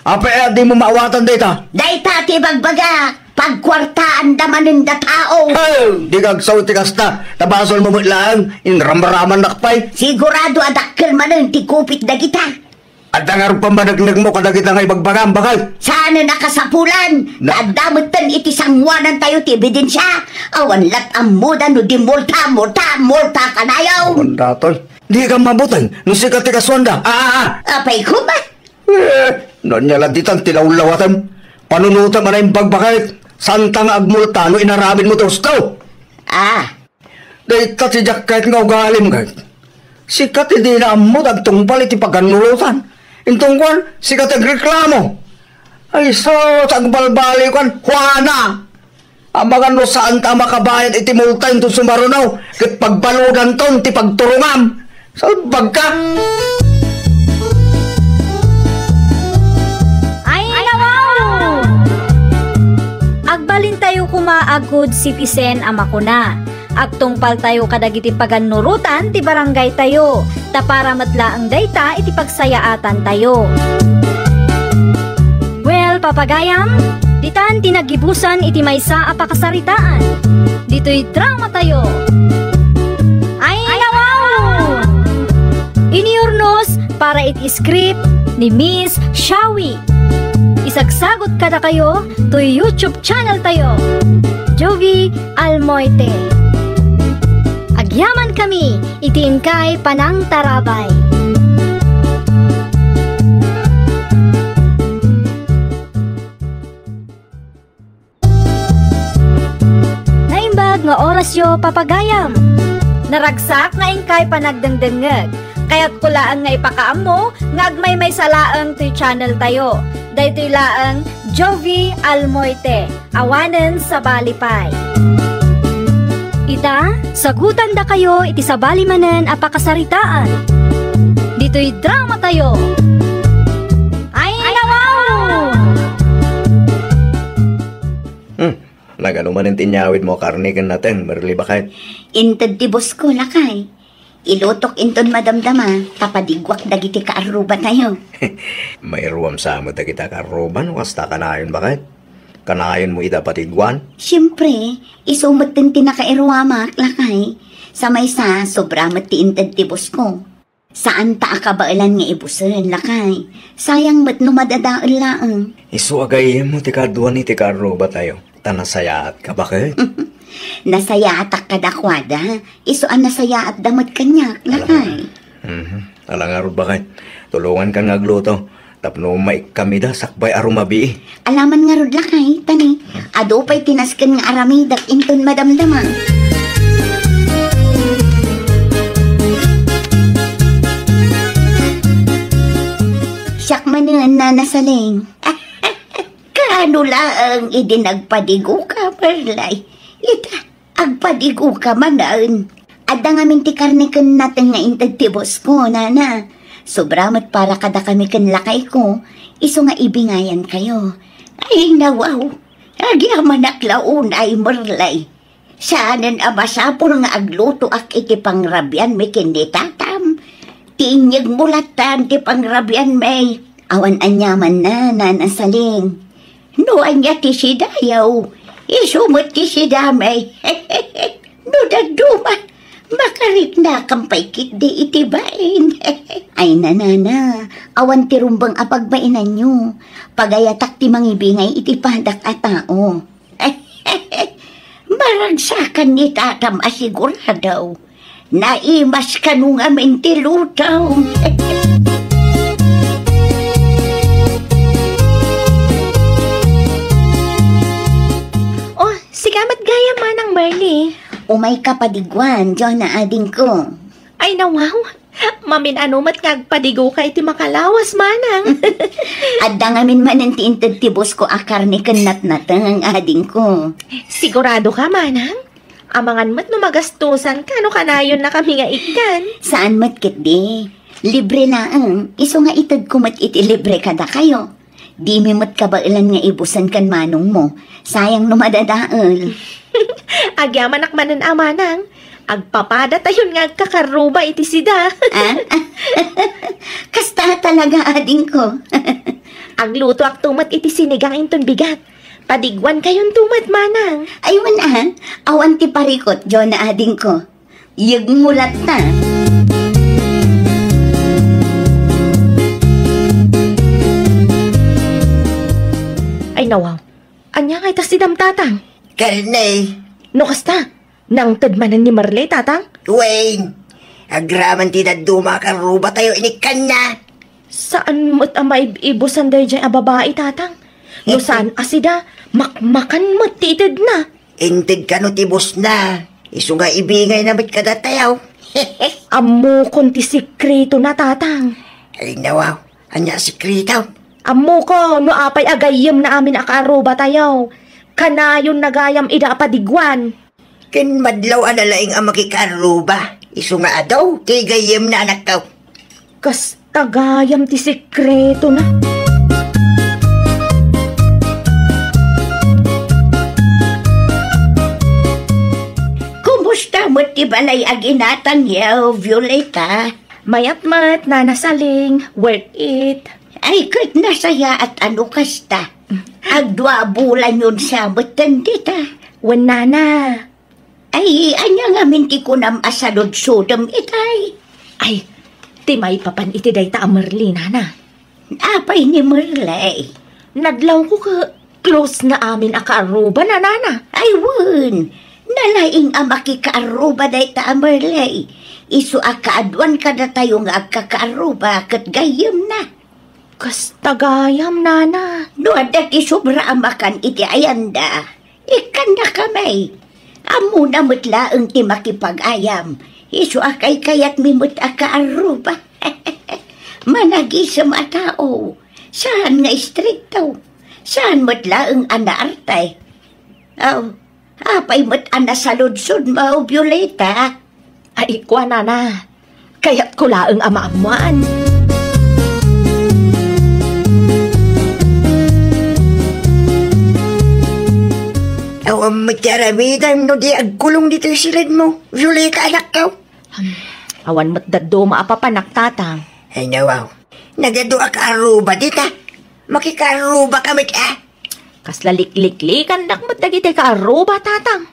Apay a dimo maawatan dayta? Dayta ti ibagbaga, pagkuartaanda manen da tao. Hey! Dika agsaw iti kasta, ta basolmo met laeng, inramramannak pay. Sigurado a dakkel manen ti kupit dagita. Adda ngarud pammaneknekmo kadagita nga ibagbagam, baket? Saanen a kasapulan, na- adda metten iti sanguanantayo ti ebidensia. Awan lat ammoda no di multa, multa, multa kanayon. Awan datoy. Dika mabuteng no sika ti kasuanda. Ah, ah, ah. Apay koma? Eh, no ania la ditan ti lawlawatem? Panunotem a naimbag, baket. Saanta nga agmulta no inaramidmo ti husto. Ah, Dayta ti diak kayat nga ugalim, kayat. Sika ti dina ammo ti agtungpal iti pagannurotan. Inton kuan, sika ti agreklamo. Ay, sus, agbalbaliw kan, Juana! Amangan no saanta a makabayad iti multa inton sumaruno, ket pagbaludanton ti pagturongam. Salbagka! Ay, nawaw! Agbalintayo koma a good citizen a makuna, agtungpaltayo kadagiti pagannurotan ti barangaytayo, ta para met laeng dayta iti pagsayaatantayo. Well, papagayam, ditan ti naggibusan iti maysa a pakasaritaan. Ditoy dramatayo. Ay, nawaw! Iniurnos para iti script ni Miss Shawi. Isagsagot kadakayo toy YouTube channel tayo, Jovie Almoite. Agyaman kami iti inkay panangtarabay. Naimbag nga orasyo, papagayam. Naragsak nga inkay panagdengdengngeg. Kayatko laeng nga ipakaammo nga agmaymaysa laeng toy channel tayo. Daytoy laeng Jovie Almoite, awanen sabali pay. Ita, sagutandakayo iti sabali manen a pakasaritaan. Ditoy dramatayo. Ay, nawaw! Hmm, nagano manen ti inyawidmo a karne ken nateng, Merly, baket? Inted ti bosko, lakay. Ilutok inton madamdama, ta padiguak dagiti kaarrubatayo. Mairuam sa met dagiti kaarruba no kasta kanayon, baket? Kanayonmo ida patiguan? Siempre, isu metten ti nakairuamak, lakay. Sa maysa, sobra met ti inted ti bosko. Saanta a kabaelan nga ibusen, lakay. Sayang met no madadael laeng. Isu a gayyemmo ti kaaduan iti kaarrubatayo, ta nasayaatka, baket? Nasayaatak kadakuada. Isu a nasayaatda met kaniak, lakay. Mhm. Ala ngarud, baket. Tulongankan nga agluto. Tapno maikkam ida sakbay a rumabii. Alaman ngarud, lakay, ta ni, adu pay ti nasken nga aramidek inton madamdama. Siak manen, Nana Saleng. Kaano laeng idi nagpadigoka, Merly? Ita, agpadigoka manen. Adda ngamin ti karne ken nateng nga inted ti bosko, nana. Sobra met para kadakami ken lakayko, isu nga ibingayankayo. Ay, nawaw. Agyamanak la unay, Merly. Saanen a masapul nga aglutoak iti pangrabianmi ken ni tatam. Ti inyegmo lattan ti pangrabianmi. Awan aniamanna, Nana Saleng. No ania ti sidayo, isu met ti sidami. No dadduma, makariknakam pay ketdi iti bain. Ay, nanana, awan ti rumbeng a pagbainanyo. Pagayatak ti mangibingay iti padak a tao. Maragsakan ni tatam a sigurado. Naimas kano ngamin ti luto. Oh, sika met gayam, Manang Merly. Umayka padiguan, Jonah adingko. Ay, nawaw. Mamin-ano met nga agpadigoka iti makalawas, Manang. Adda ngamin manen ti inted ti bosko a karne ken natnateng, adingko. Siguradoka, Manang? Amangan met no magastosanka no kanayonnakami nga ikkan. Saan met ketdi. Libre laeng, isu nga itedko met iti libre kadakayo. Dimi met kabaelan nga ibusen ken manongmo. Sayang no madadael. Agyamanak manen a, Manang. Agpapadatayon nga agkakarruba iti sida. Ah? Kasta talaga, adingko. Aglutoakto met iti sinigang inton bigat. Padiguankayonto met, Manang. Ay, wen a, awan ti parikut, Jonah adingko. Yegmo latta. Ay, nawaw. Ania ngay ta sidam, Tatang? Karne. No kasta, nangted manen ni Merly, Tatang? Wen, agraman ti dadduma a karrubatayo inikkanna. Saan met a maib-ibusan daydiay a babai, Tatang? No saan a sida, makmakan met ti itedna. Inted kano ti busna? Isu nga ibingayna met kadatayo. Ammokon ti sekretona, Tatang. Ay, nawaw. Ania a sekreto? Ammokon no apay a gayyemna amin a kaarrubatayo. Kanayonna gayam ida a padiguan. Ken madlaw a nalaing a makikaarruba. Isu nga adu ti gayyemna, anakko. Kasta gayam ti sekretona. Kumusta met ti balay a ginatangyo, Violeta? Mayat met, Nana Saling. Worth it. Ay, ket nasayaat a no kasta. Agdua a bulanyon sa met dita. Wen, Nana. Ay, ania ngamin ti kunam a saludsodem itay? Ay, ti maipapan iti dayta a Merly, Nana. Apay ni Merly? Nadlawko ket close na amin a kaarrubana, Nana. Ay, wen. Nalaing a makikaarruba dayta a Merly. Isu a kaaduan kadatayo nga agkakaarruba ket gayyemna. Kasta gayam, Nana. No adda ti sobra a makan iti ayanda, ikkannakami. Ammona met laeng ti makipag-ayam. Isu a kaykayatmi met a kaarruba. Managisem a tao. Saan nga istrikto. Saan met laeng a naarte. Aw, apay met a nasaludsodmo, Violeta? Ay, kua, Nana. Kayatko laeng a maammuan. Awan met ti aramidem no di agkulong ditoy siledmo, Violeta, anakko. Hmm, awan met dadduma a papanak, Tatang. Ay, nawaw. Nagadu a kaarruba dita. Makikaarrubaka met, a. Kasla likliklikandak met dagiti kaarruba, Tatang.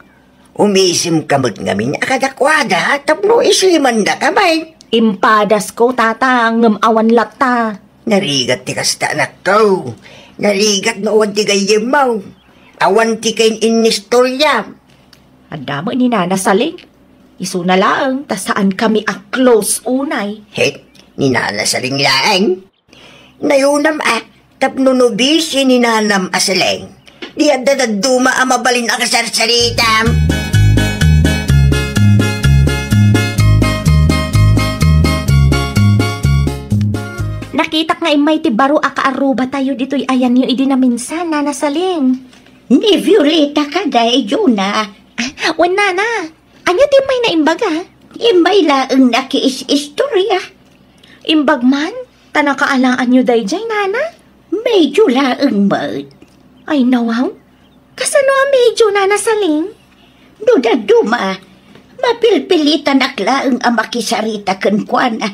Umisimka met ngamin a kadakuada tapno isimandaka met. Impadasko, Tatang, ngem awan latta. Narigat ti kasta, anakko. Narigat no awan ti gayyemmo. Awan ti kain-innistoriam. Adda met ni Nana Saling. Isuna laeng, ta saankami a close unay. Het, ni Nana Saling laeng. Nayonam a, tapno no bisi ni Nanam a Saling, di adda dadduma a mabalin a kasarsaritam. Nakitak nga immay ti baro a kaarrubatayo ditoy ayanyo idi naminsan, Nana Saling. Ni Violeta kadi, Jonah. Ah, wen, Nana. Ania ti immay na imbaga? Immay laeng nakiis-istorya. Imbag man, ta nakaalaanyo daydiay, Nana? Medyo laeng met. Ay, nawaw. Kasano a medyo, Nana Saling? No dadduma, mapilpilitanak laeng a makisarita kenkuana.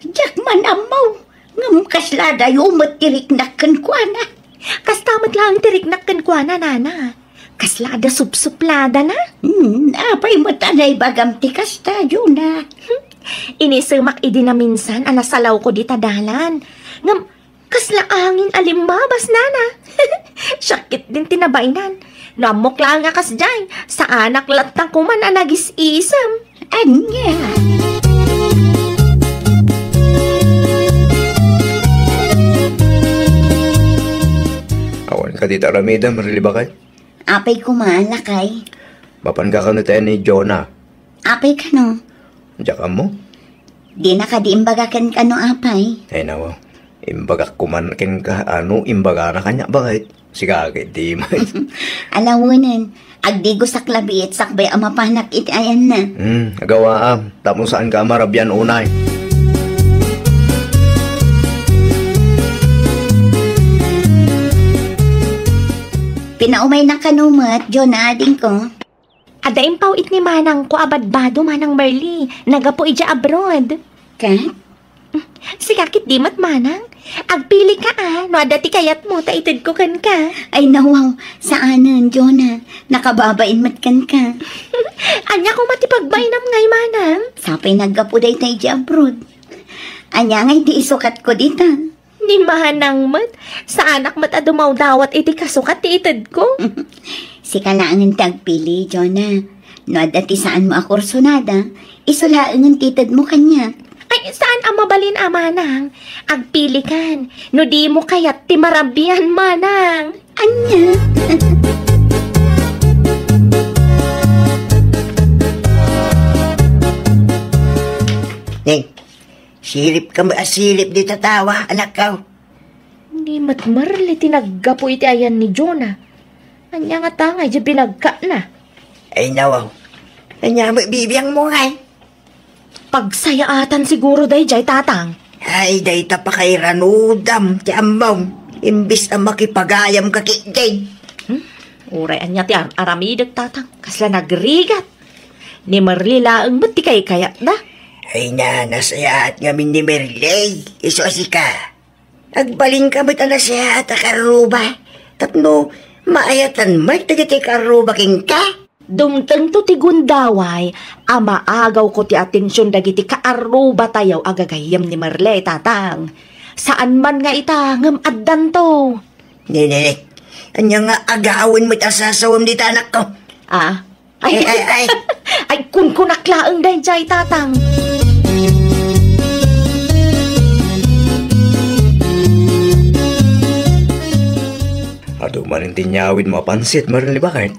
Diak man ammo, ngem kasla adayo met ti riknak kenkuana. Kasta met laeng ti riknak kenkuana, Nana. Kasla adda supsupladana. Hmm, apay met a naibagam ti kasta, Jonah? Inisemak idi naminsan a nasalawko dita dalan. Ngem, kasla angin a limmabas, Nana. Siak ketdin ti nabaenan. No ammok laeng a kasdiay, saanak latta koman a nagis-isem. Ania? Awan kadi ti aramidem, Merly, baket? Apay koma, lakay? Mapanka kano tayo ni Jonah? Apay kano? Diak ammo. Dina kadi imbaga kenka no apay? Ay, nawa. Imbagak koman kenka, ano, imbagana kaniak, baket? Sika, ket di man. Alawenen, agdigosak labiit sakbay a mapanak iti ayanna. Hmm, agawaam, tapno saanka a marabian unay. Pinaumaynak kano met, Jonah, adingko? Adda impaw-it ni manangko a badbado, Manang Merly, nagapu idiay abroad. Ket? Sika ketdi met, Manang. Agpilika a, no adda ti kayatmo ta itedko kenka. Ay, nawaw, saanen, Jonah. Nakababain met kenka. Ania koma ti pagbainam ngay, Manang? Sapay naggapu dayta idiay abroad. Ania ngay ti isukatko dita? Ni manang met, saanak met a dumawdawat iti kasukat ti itedko. Sika laengen ti agpili, Jonah. No adda ti saanmo a kursonada, isu laengen ti itedmo kaniak. Ay, saan a mabalin a, manang. Agpilikan. No dimo kayat ti marabian, manang. Ania? Eh, silip ka met a silip dita tawa, anakko. Ni met Merly ti naggapu iti ayan ni Jonah. Ania ngata nga idiay binagkana? Ay, nawaw. Ania met bibiangmo ngay? Pagsayaatan siguro daydiay, Tatang. Ay, dayta pakairanudam ti ammom. Imbes a makipagayam ka ketdi. Hmm? Uray ania ti ar-aramidek, Tatang. Kasla nagrigat. Ni Merly laeng met ti kaykayatda. Ay, na, nasayaat ngamin ni Merly. Isu a sika. Agbalinka met a nasayaat a kaarruba. Tapno maayatan met dagiti kaarruba kenka. Dumtengto ti gundaway a maagawko ti atension dagiti kaarrubatayo a gagayyem ni Merly, Tatang. Saan man nga ita, ngem addanto. Nenek, ania nga agawen met a sasawem dita anakko? Ah? Ay, ay, ay. Ay, kunkunak laeng daydiay, Tatang. Adu manen ti inyawidmo a pansit, Merly, baket?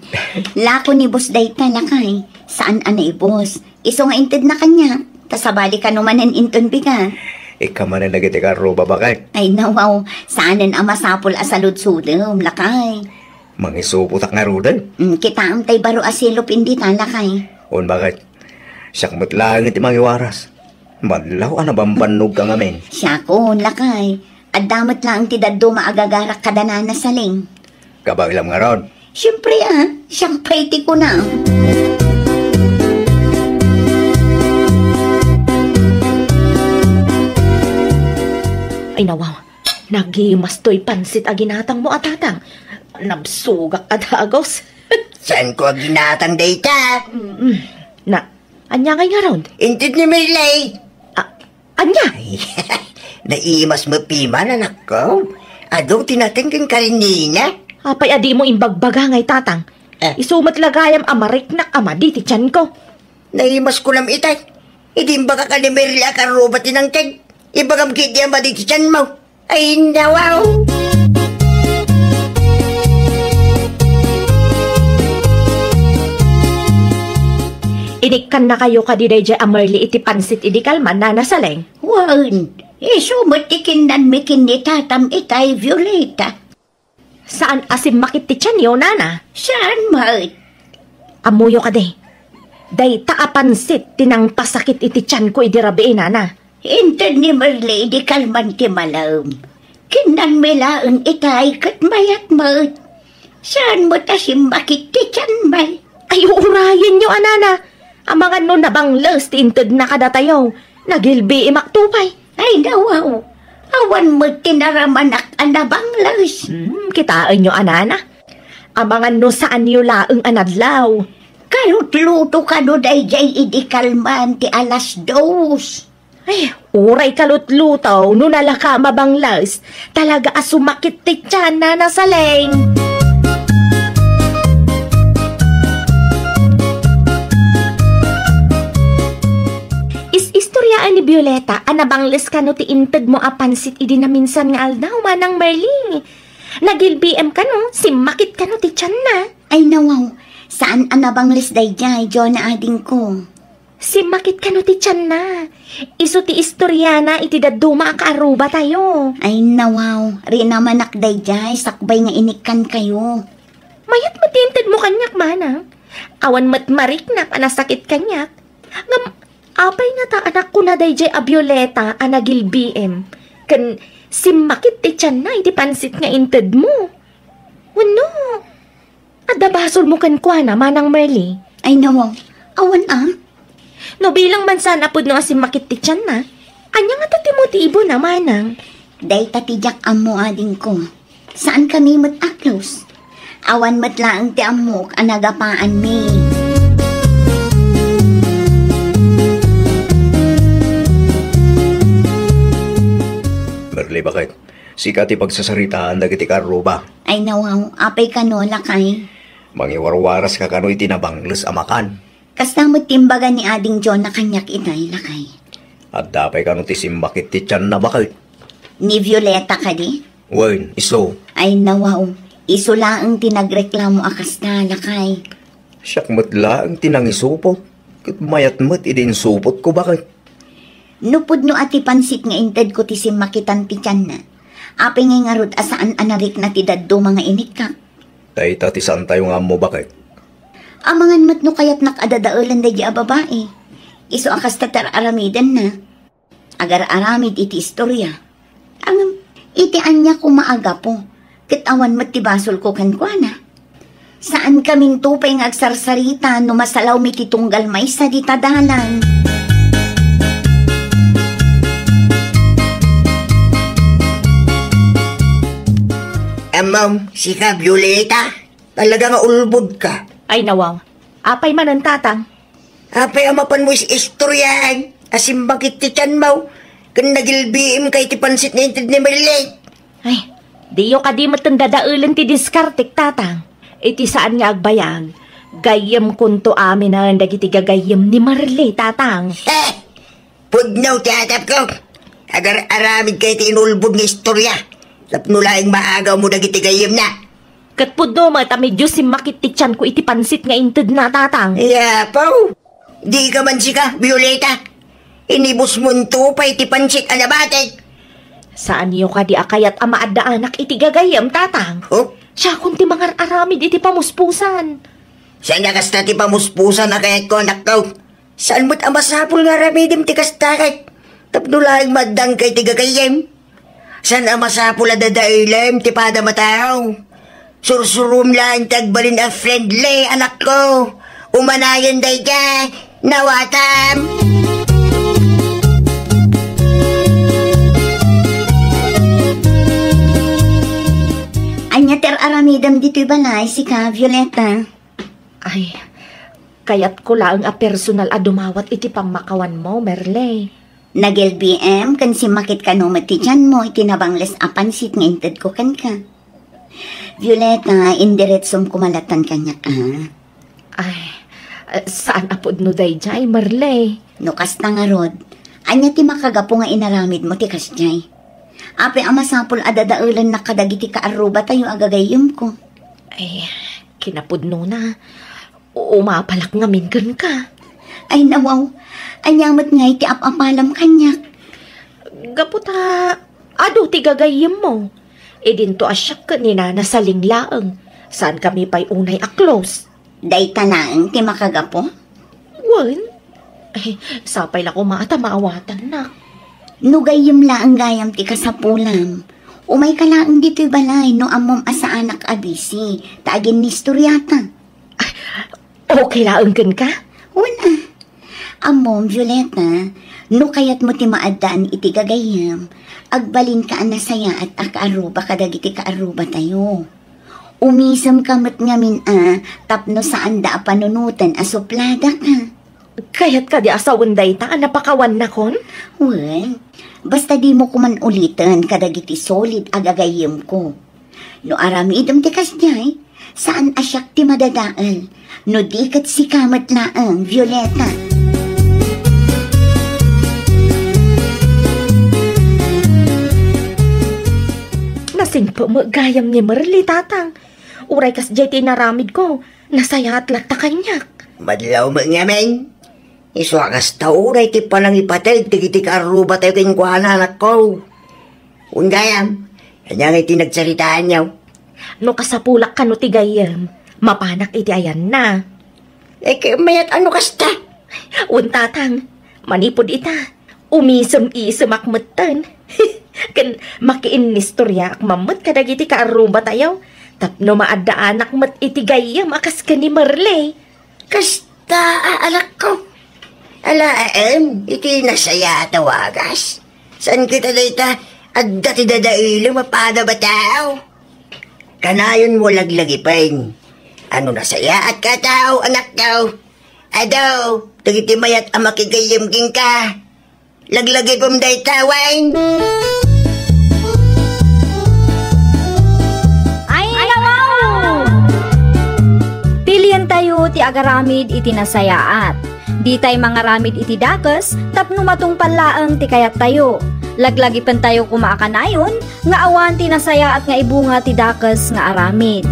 Lako ni boss dayta, lakay. Saan a naibos? Isu nga intedna kaniak, ta sabali kano manen inton bigat. Ikka manen dagiti kaarruba, baket? Ay, nawaw, saanen a masapul a saludsodem, lakay. Mangisupotak ngaruden? Mm, kitaem tay baro a silop indi ta, lakay. On, baket? Siak met laeng ti mangiwaras. Madlaw a nabambannogka ngamin. Siakon, lakay. Adda met laeng ti dadduma a gagarak kada Nana Saleng. Kabaelam ngarud? Siempre, a. Siak pay ti kuna. Ay, nawaw. Nagimas toy pansit a ginatangmo a, Tatang. Nabsogak a dagus. Saanko a ginatang dayta? Mm. Na, ania ngay ngarud? Inted ni Merly. A-, ania? Ay, naimas met piman, anakko. Adu ti nateng ken karinina. Apay a dimo imbagbaga ngay, Tatang? Eh. Isu met la gayam a mariknak a madi ti tianko. Naimasko lam itay. Idi imbagak a ni Merly a kaarruba ti nangted. Ibagam ketdi a madi ti tianmo. Ay, nawaw. Inikkannakayo kadi daydiay a Merly iti pansit idi kalman, Nana Saleng? Wen, isu met ti kinnanmi ken ni tatam itay, Violeta. Saan a simmakit ti tianyo, Nana? Saan met? Ammoyo kadi, dayta a pansit ti nangpasakit iti tianko idi rabii, Nana. Inted ni Merly idi kalman ti malem. Kinnanmi laeng itay ket mayat met. Saan met a simmakit ti tianmi? Ay, uurayenyo a, Nana. Amangan no nabangles ti intedna kadatayo. Nagilbiimak to pay. Ay, nawaw. Awan met ti naramanak a nabangles. Hmm, kitaenyo a, Nana. Amangan no saanyo laeng a nadlaw. Kalutluto kano daydiay idi kalman ti alas dos. Ay, uray kalutluto no nalaka mabangles. Talaga a sumakit ti tian, Nana Saleng. Is-istoryaan ni Violeta a nabangles kano ti intedmo a pansit idi naminsan nga aldaw, Manang Merly. Nagilbiim kano, simmakit kano ti tianna. Ay, nawaw, saan a nabangles daydiay, Jonah adingko. Simmakit kano ti tianna. Isu ti istoryana iti dadduma a kaarrubatayo. Ay, nawaw, rinamanak daydiay sakbay nga inikkankayo. Mayat met ti intedmo kaniak, Manang. Awan met mariknak a nasakit kaniak. Ngem, apay ngata a nakuna daydiay a Violeta a nagilbiim ken simmakit ti tianna iti pansit nga intedmo? Wenno, adda basolmo kenkuana, Manang Merly? Ay, nawaw. Awan a. No bilang man saan a pudno a simmakit ti tianna, ania ngata ti motibo na, Manang? Dayta ti diak ammo, adingko. Saankami met a close. Awan met laeng ti ammok a nagapaanmi. Merly, baket? Sika ti pagsasaritaan dagiti kaarruba. Ay, nawaw, apay kano, lakay? Mangiwarwaraska kano iti nabangles a makan. Kasta met ti imbaga ni Ading Jonah kaniak itay, lakay. Adda pay kano ti simmakit ti tianna, baket? Ni Violeta kadi? Wen, isu. Ay, nawaw, isu laeng ti nagreklamo a kasta, lakay. Siak met laeng ti nangisupot. Ket mayat met idi insupotko, baket? No pudno a ti pansit nga intedko ti simmakitan ti tianna, apay ngay ngarud a saan a narikna ti dadduma nga inikkak? Dayta ti saantayo nga ammo, baket. Amangan met no kayatnak a dadaelen daydi a babai. Isu a kasta ti ar-aramidenna. Agar-aramid iti istoria. Ngem, iti ania koma a gapu, ket awan met ti basolko kenkuana. Saankaminto pay nga agsarsarita no masalawmi ti tunggal maysa dita dalan. Ammom, sika, Violeta, talaga nga ulbodka. Ay, nawaw. Apay manen, tatang? Apay a mapanmo is-istoriaan a simmakit ti tianmo ken nagilbiimka iti pansit nga inted ni Merle? Ay, diyo kadi metten dadaelen ti diskartek, tatang. Iti saan nga agbayag, gayyemkonto aminen dagiti gagayyem ni Merle, tatang. Eh! Pudno ti atapko. Agar-aramidka iti inulbod nga istoria tapno laeng maagawmo dagiti gayyemna. Ket pudno met a medio simmakit ti tianko iti pansit nga intedna, tatang. Yapaw! Dika man sika, Violeta. Inibusmonto pay ti pansit a nabatek. Saanyo kadi a kayat a maaddaanak iti gagayyem, tatang? Oh? Siakon ti mangar-aramid iti pamuspusan. Saan a kasta ti pamuspusan a kayatko, anakko. Saan met a masapul nga aramidem ti kasta ket tapno laeng maaddanka iti gagayyem. Saan a masapul a dadaelem ti padam a tao. Sursurom laeng ti agbalin a friendly, anakko. Umanayon dayta, nawatam. Ania ti ar-aramidem ditoy balay, sika, Violeta? Ay, kayatko laeng a personal a dumawat iti pammakawanmo, Merle. Nag-L B M ken simmakit kano met ti tianmo iti nabangles a pansit nga intedko kenka. Violeta, indiretsom koma latan kaniak, a. Ay, saan a pudno daydiay, Merle. No kasta ngarud, ania ti makagapu nga inaramidmo ti kasdiay? Apay a masapul a dadaelennak kadagiti kaarrubatayo a gagayyemko? Ay, kinapudnona, umapalak ngamin kenka. Ay, nawaw, ania met ngay ti ap-apalam kaniak? Gapu ta adu ti gagayyemmo. Idinto a siak ken ni Nana Saling laeng. Saankami pay unay a close. Dayta laeng ti makagapu? Wen. Eh, sapay la koma ta maawatannak. No gayyem laeng gayam ti kasapulam, umayka laeng ditoy balay no ammom a saanak a busy, ta aginnistoriata. Okay laeng kenka? Wen a. Ammom, Violeta, no kayatmo ti maaddaan iti gagayyem, agbalinka a nasayaat a kaarruba kadagiti kaarrubatayo. Umisemka met ngamin a tapno saanda a panunoten a supladaka. Kayat kadi a sawen dayta a napakawannakon? Wen, basta dimo koman uliten kadagiti solid a gagayyemko. No aramidem ti kasdiay, saan a siak ti madadael, no di ket sika met laeng, Violeta. Nasingpet met gayam ni Merle, tatang. Uray kasdiay ti inaramidko, nasayaat latta kaniak. Madlaw met ngamin. Isu a kasta uray ti panangipateg dagiti kaarrubatayo kenkuana, anakko. Wen gayam, ania ngay ti nagsaritaanyo? No kasapulak kano ti gayyem, mapanak iti ayanna. Ay, ket mayat a no kasta? Wen, tatang, manipud ita, umisem-isemak metten. Ken makiinnistoriaak man met kadagiti kaarrubatayo tapno maaddaanak met iti gayyem a kas ken ni Merle. Kasta a, anakko. Alaem iti nasayaat a wagas. Saan ket a dayta adda ti dadaelem a padam a tao? Kanayonmo laglagipen a no nasayaatka a tao, anakko, adu dagiti mayat a makigayyem kenka. Laglagipem dayta, wen. Ay, nawaw! Pilientayo ti agaramid iti nasayaat. Ditay mangaramid iti dakes tapno matungpal laeng ti kayattayo. Laglagipentayo koma a kanayon nga awan ti nasayaat nga ibunga ti dakes nga aramid.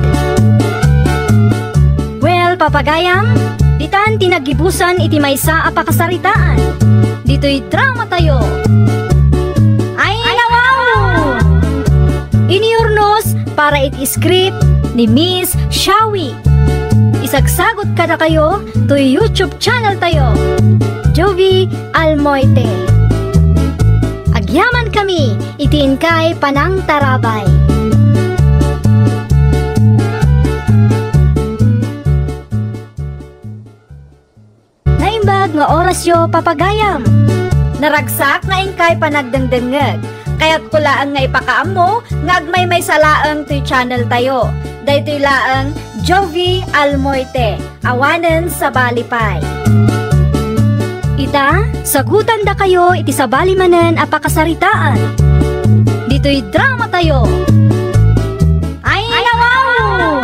Well, papagayam, ditan ti naggibusan iti maysa a pakasaritaan. ditoy dramatayo. Ay, nawaw! Inurnos para iti script ni Miss Shawi. Isagsagut kadakayo toy YouTube channel tayo, Jovie Almoite. Agyamankami iti inkay panangtarabay. Naimbag nga orasyo, papagayam. Naragsak nga inkay panagdengdengngeg. Kayatko laeng nga ipakaammo nga agmaymaysa laeng toy channel tayo. Daytoy laeng Jovie Almoite, awanen sabali pay. Ita, sagutandakayo iti sabali manen a pakasaritaan. Ditoy dramatayo. Ay, nawaw!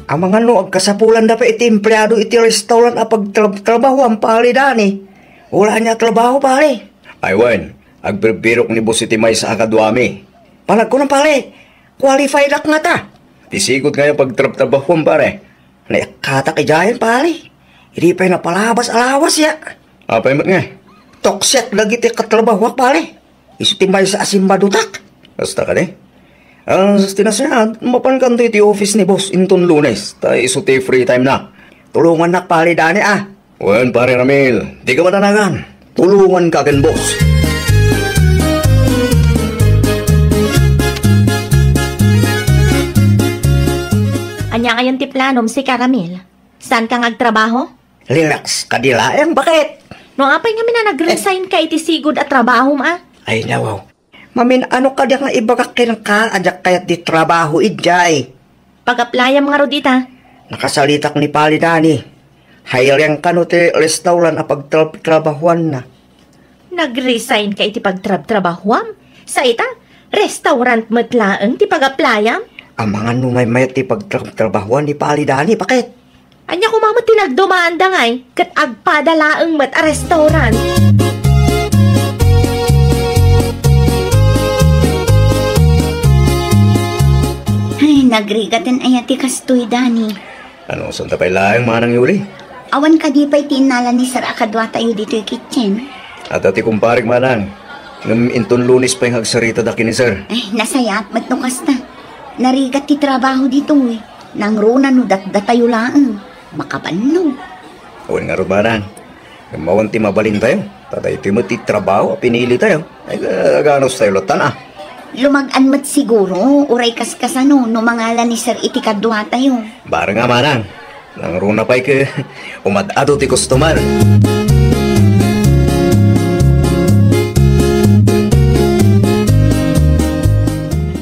Amangan no agkasapulanda pay iti empleado iti restaurant a pagtrab-trabahoam, pare Dani. Wala ania a trabaho, pare. Ay wen, agbirbirok ni boss iti maysa a kaduami. Panagkunak, pare, qualified-ak ngata. Ti sigud nga pagtrab-trabahoam, pare. Naikkatak idiayen, pare. Idi pay napalabas a lawas ya. Apay met nga? Toxic dagiti katrabahoak, pare. Isu ti maysa a simmadutak. Kasta kadi? Ah, ti nasayaat, mapankanto iti office ni boss inton Lunes, ta isu ti free time na. Tulongannak, pare Dani, a. Wen, pare Ramil, dika madanagan. Tulonganka ken boss. Ania ngayen ti planom, sika, Ramil? Saanka nga agtrabaho? Relax kadi laeng, baket. No apay ngamin a nag-resign ka iti sigud a trabahom, a? Ay, nawaw. Mamin-ano kadi nga ibagak kenka a diak kayat ti trabaho idiay? Pag-applyam ngarud ita. Nakasaritak ni Pari Dani. Hiring kano ti restaurant a pagtrab-trabahuanna. Nag-resign ka iti pagtrab-trabahuam? Sa ita, restaurant met laeng ti pag-applyam? Amangan no maymayat ti pagtrab-trabahuan ni Pari Dani, baket. Ania koma met ti nagdumanda ngay, ket agpada laeng met a restaurant? Ay, nagrigaten aya ti kastoy, Dani. Ano, santa pay laeng, Manang Yuli? Awan kadi pay ti innala ni Sir a kaduatayo ditoy kitchen? Adda ti kumparek, Manang. Ngem inton Lunes pay nga agsarita da ken ni Sir. Ay, nasayaat met no kasta. Narigat ti trabaho ditoy. Nangruna no datdatayo laeng. Makabannog. Wen ngarud, Manang. Ngem awan ti mabalintayo. Ta daytoy met ti trabaho a pinilitayo. Ay, aganustayo lattan, a. Lumag-an met siguro, uray kaskasano, no mangala ni Sir iti kaduatayo. Bareng a, Manang. Nangruna pay ket umad-adu ti customer.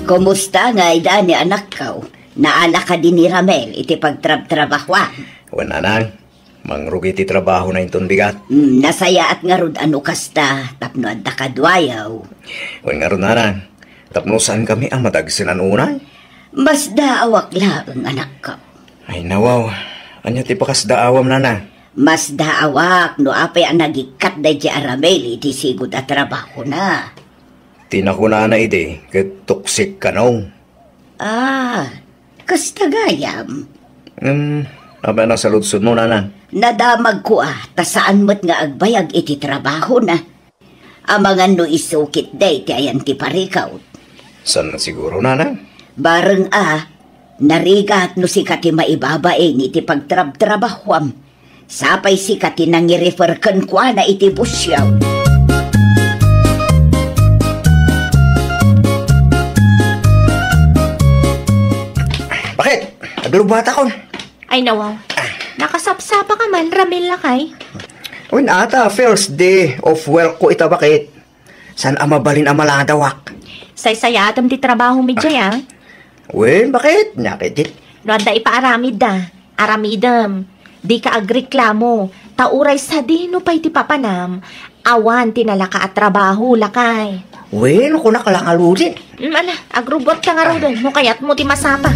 Kumusta ngay, Dani, anakko? Naala kadi ni Ramil iti pagtrabtrabahuam? Wen, Nanang, mangrugi ti trabahona inton bigat. Hmm, nasayaat ngarud a no kasta tapno adda kaduayo. Wen ngarud, Nanang, tapno saankami a madagsenan unay. Masdaawak laeng, anakko. Ay, nawaw. Ania ti pakasdaawam, Nanang? Masdaawak no apay a nagikkat daydi a Ramil iti sigud a trabahona. Ti nakunana idi ket toxic kano. Ah, kasta gayam? Ngem, apay a nasaludsodmo, Nanang? Nadamagko a, ta saan met nga agbayag iti trabahona. Amangan no isu ketdi ti ayan ti parikut. Saan siguro, Nanang? Bareng a, narigat no sika ti maibabain iti pagtrabtrabahuam. Sapay sika ti nangirefer kenkuana iti busyaw. Bakit? Aglubatakon. Ay, nawaw. Nakasapsapa ka man, Ramil, lakay. Wen, ata, first day of work ko ita, bakit? Saan a mabalin a maladawak? Saysayaatem ti trabaho mi, Jay, a? Wen, bakit? Nia ketdi. No adda ipaaramidda, aramidem. Dika agreklamo, ta uray sadino pay ti papanam, awan ti nalaka a trabaho, lakay. Wen, kunak la ngaruden. Mm, ala, agrubbuatka ngaruden, no kayatmo ti masapa.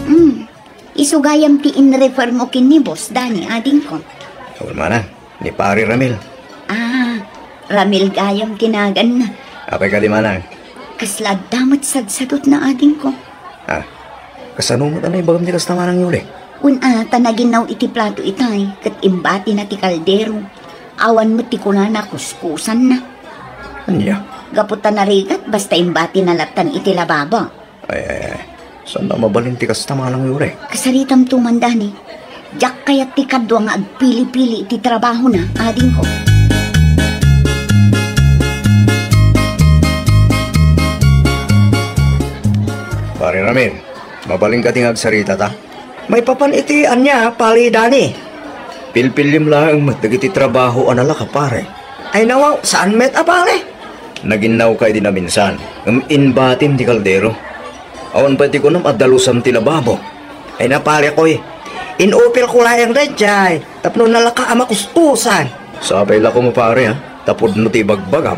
Mm. Isu gayam ti inrefermo ken ni Boss Dani, adingko. Wen, Manang, ni Pare Ramil. Ah, Ramil gayam ti naganna. Apay kadi, Manang? Kasla adda met sadsadutna, adingko. Ah, Kasano met a naibagam ti kasta, Manang Yuli? Wen a, ta naginnaw iti plato itay, ket imbatina ti kaldero. Awan met ti kunana kuskusanna. Ania? Gapu ta narigat, basta imbatina lattan iti lababo. Ay, ay, ay. Saan a mabalin ti kasta, Manang Yuli? Kasaritam to man, Dani. Diak kayat ti kadua nga agpili-pili iti trabahona, adingko. Pare Ramil, mabalin kadi nga agsaritata? Maipapan iti ania, Pare Dani? Pilpiliem laeng met dagiti trabaho a nalaka, pare. Ay nawaw, saan met a pare? Naginnawka idi naminsan, ngem imbatim ti kaldero. Awan pay ti kunam a dalusam ti lababo. Ay na, pare koy, inupilko laeng daydiay tapno nalaka a makuskusan. Sapay la koma, pare, a, ta pudno ti ibagbagam.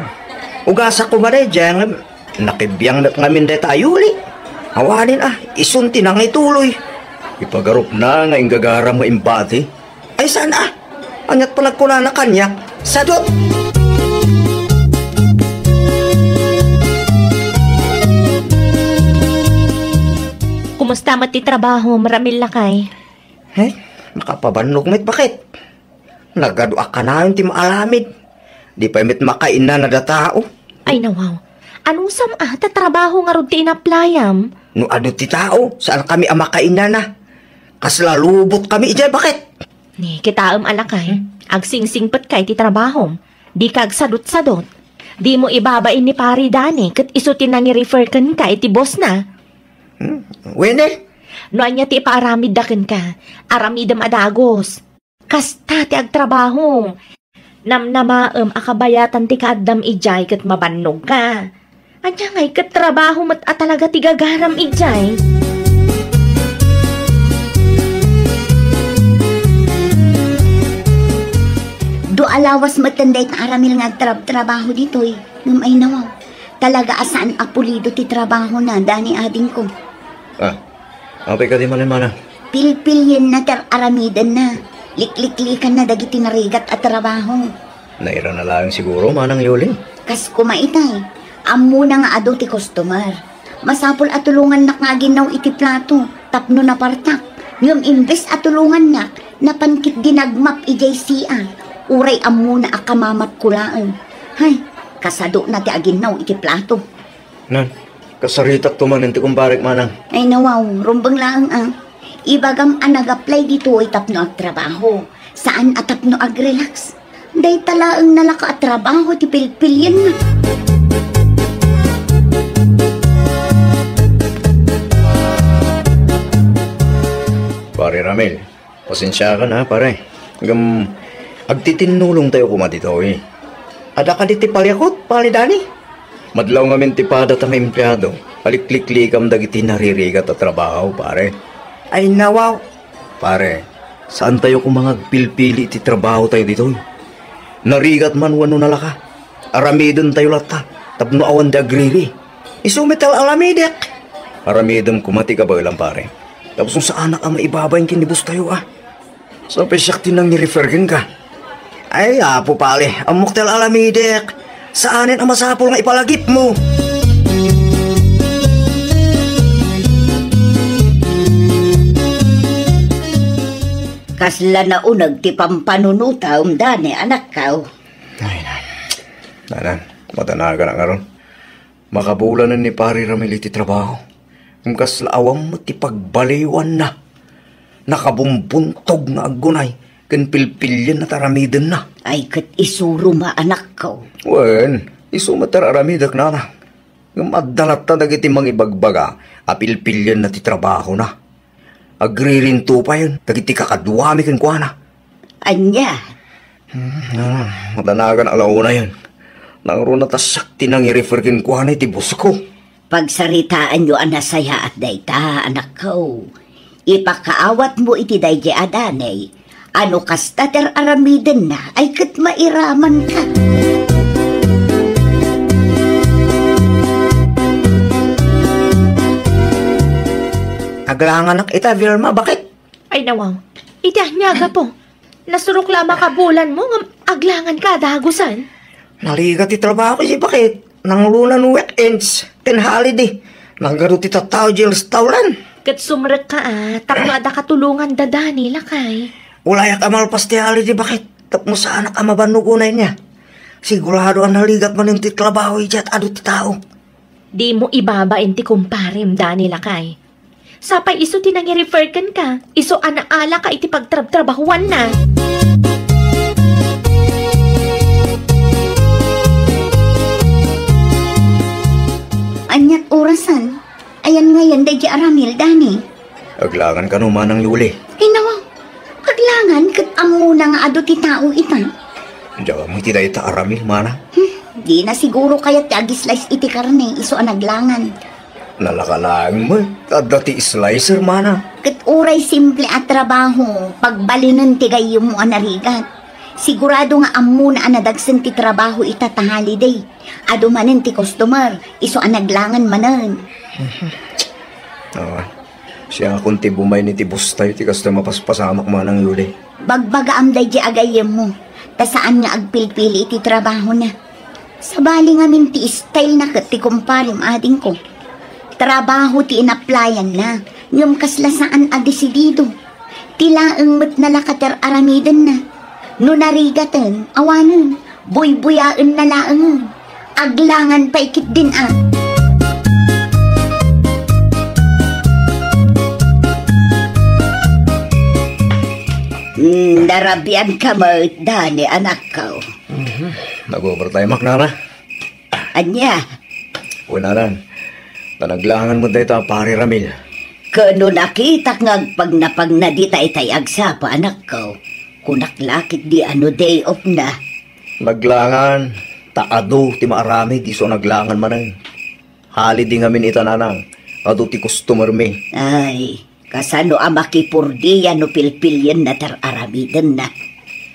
Ugasak koma daydiay, ngem nakibiang met ngamin dayta a Yuli. Awanen a, isun ti nangituloy. Ipagarupna nga inggagaram nga imbati. Ay, saan a? Ania't panagkunana kaniak? Sadut! Kumusta met ti trabaho, Ramil lakay? Ay, makapabannog met, bakit? Nagadu a kanayon ti maaramid. Di pay met makainnana da tao. Ay, nawaw. Anusam a, ta trabaho ngarud ti inaplayam? No adu ti tao, saan kami a makainnana. Kasla lubot kami idiay, bakit? Ni, kitaem a lakay. Hmm? Agsingsingpet ka iti trabahom. Di ka agsadut-sadut. Di mo ibabain ni Pari Dani ket isu ti nangi-refer kenka iti boss na. Hmm? Wen, eh? No ania ti ipaaramidda kenka, aramidem a dagus. Kasta ti agtrabaho. Namnamaem a kabayatan ti kaaddam idiay ket mabannogka. Ania ngay ket trabaho met a talaga ti gagaram idiay? Dua a lawas met dayta a Ramil nga agtrab-trabaho ditoy. Ngem ay nawaw, talaga a saan a pulido ti trabahona, Dani, adingko. Ah, apay kadi manen, manang? Pilpilienna ti ar-aramidenna. Likliklikanna dagiti narigat a trabaho. Nairana laeng siguro, Manang Yuli. Kas koma itay, ammona nga adu ti customer. Masapul a tulongannak nga aginnaw iti plato tapno napartak. Ngem imbes a tulongannak, napan ketdi nagmap idiay C R. Uray ammona a kamamatko laeng. Hay, kasadona ti aginnaw iti plato. Nan, kasaritak to manen ti kumparek, manang. Ay, nawaw, rumbeng laeng a. Ibagam a nag-apply ditoy tapno agtrabaho, saan a tapno agrelax. Dayta laeng nalaka a trabaho ti pilpilienna. Pare Ramil, pasensiakan a, pare. Ngem, agtitinnulongtayo koma ditoy. Adda kadi ti paliakut, Pare Dani? Madlaw ngamin ti padata nga empleado, a likliklikam dagiti naririgat a trabaho, pare. Ay, nawaw. Pare, saantayo koma nga agpilpili iti trabahotayo ditoy. Narigat man wenno nalaka, aramidentayo latta tapno awan ti agriri. Isu met ti al-aramidek. Aramidem koma ti kabaelam, pare. Tapos no saanak a maibabain ken ni boss tayo, a. Sapay siak ti nangi-refer kenka. Ay, Apo, pare, ammok ti al-aramidek. Saanen a masapul nga ipalagipmo. Kasla nauneg ti pampanunotam, Dani, anakko. Ay, na. Nana, madanagan a ngarud. Makabulanen ni Pari Ramil iti trabaho. Ngem kasla awan met ti pagbaliwanna. Nakabumbuntog nga aggunay ken pilpilienna ti aramidenna. Ay, ket isuro ma, anakko. Wen, isu met ti ar-aramidek, nana. Ngem adda latta dagiti mangibagbaga a pilpilienna ti trabahona. Agririnto payen dagiti kakaduami kenkuana. Ania? Hmm, ah, madanagan a launayen. Nangruna ta siak ti nangi-refer kenkuana iti boss ko. Pagsaritaanyo a nasayaat dayta, anakko. Ipakaawatmo iti daydiay a Dani a no kasta ti ar-aramidenna, ay ket mairamanka. Aglanganak ita, Vilma, bakit? Ay, nawaw. Iti ania, gapu? Nasurok la makabulanmo ngem aglanganka a dagusan. Narigat ti trabaho, iti bakit? Nangruna no weekends ken holiday, nagadu ti tattao iti restaurant. Ket sumrekka a, tapno adda katulonganda, Dani, lakay. Ulayak a malpas ti ali di bakit, tapno saanak a mabannog unay niya. Sigurado a narigat manen ti trabaho idiay adu ti tao. Dimo ibabain ti kumparem, Dani, lakay. Sapay isu ti nangi-refer kenka, isu a naalaka iti pagtrabtrabahuanna. Aniat orasan? Ayan ngayen daydi a Ramil, Dani? Aglangan kano, Manang Yuli? Ay, nawa. Aglangan ket ammona nga adu ti tao ita. Diak ammo iti dayta a Ramil, Manang. Hmm, dina siguro kayat ti agislice iti karne isu a naglangan. Nalaka laeng met, adda ti slicer, Manang. Ket uray simple a trabaho, pagbalinen ti gayyemmo a narigat. Sigurado nga ammona a nadagsen ti trabaho ita ta holiday. Adu manen ti customer, isu a naglangan manen. Awan. Siakon ti bumayni ti bustayo ti kasta mapaspasamak, Manang Yuli. Bagbagaam daydi a gayyemmo, ta saan nga agpilpili iti trabahona. Sabali ngamin ti style na ket ti kumparem, adingko. Trabaho ti inaplayanna, ngem kasla saan a desidido. Ti laeng met nalaka ti ar-aramidenna. No narigaten, awanen, buybuyaenna laengen. Aglangan pay ketdin a. Hmm, narabian ka met, Dani, anakko. Mhm. Nag-overtime ak, Nana. Ania? Kunanan, ta naglangan met dayta a Pare Ramil. Ket no nakitak nga agpagnapagna dita itay agsapa, anakko, kunak la ketdi a no day off na. Naglangan, ta adu ti maaramid isu a naglangan manen. Holiday ngamin ita, Nanang, adu ti customer mi. Ay, kasano a makipurdia no pilpilienna ti ar-aramidenna?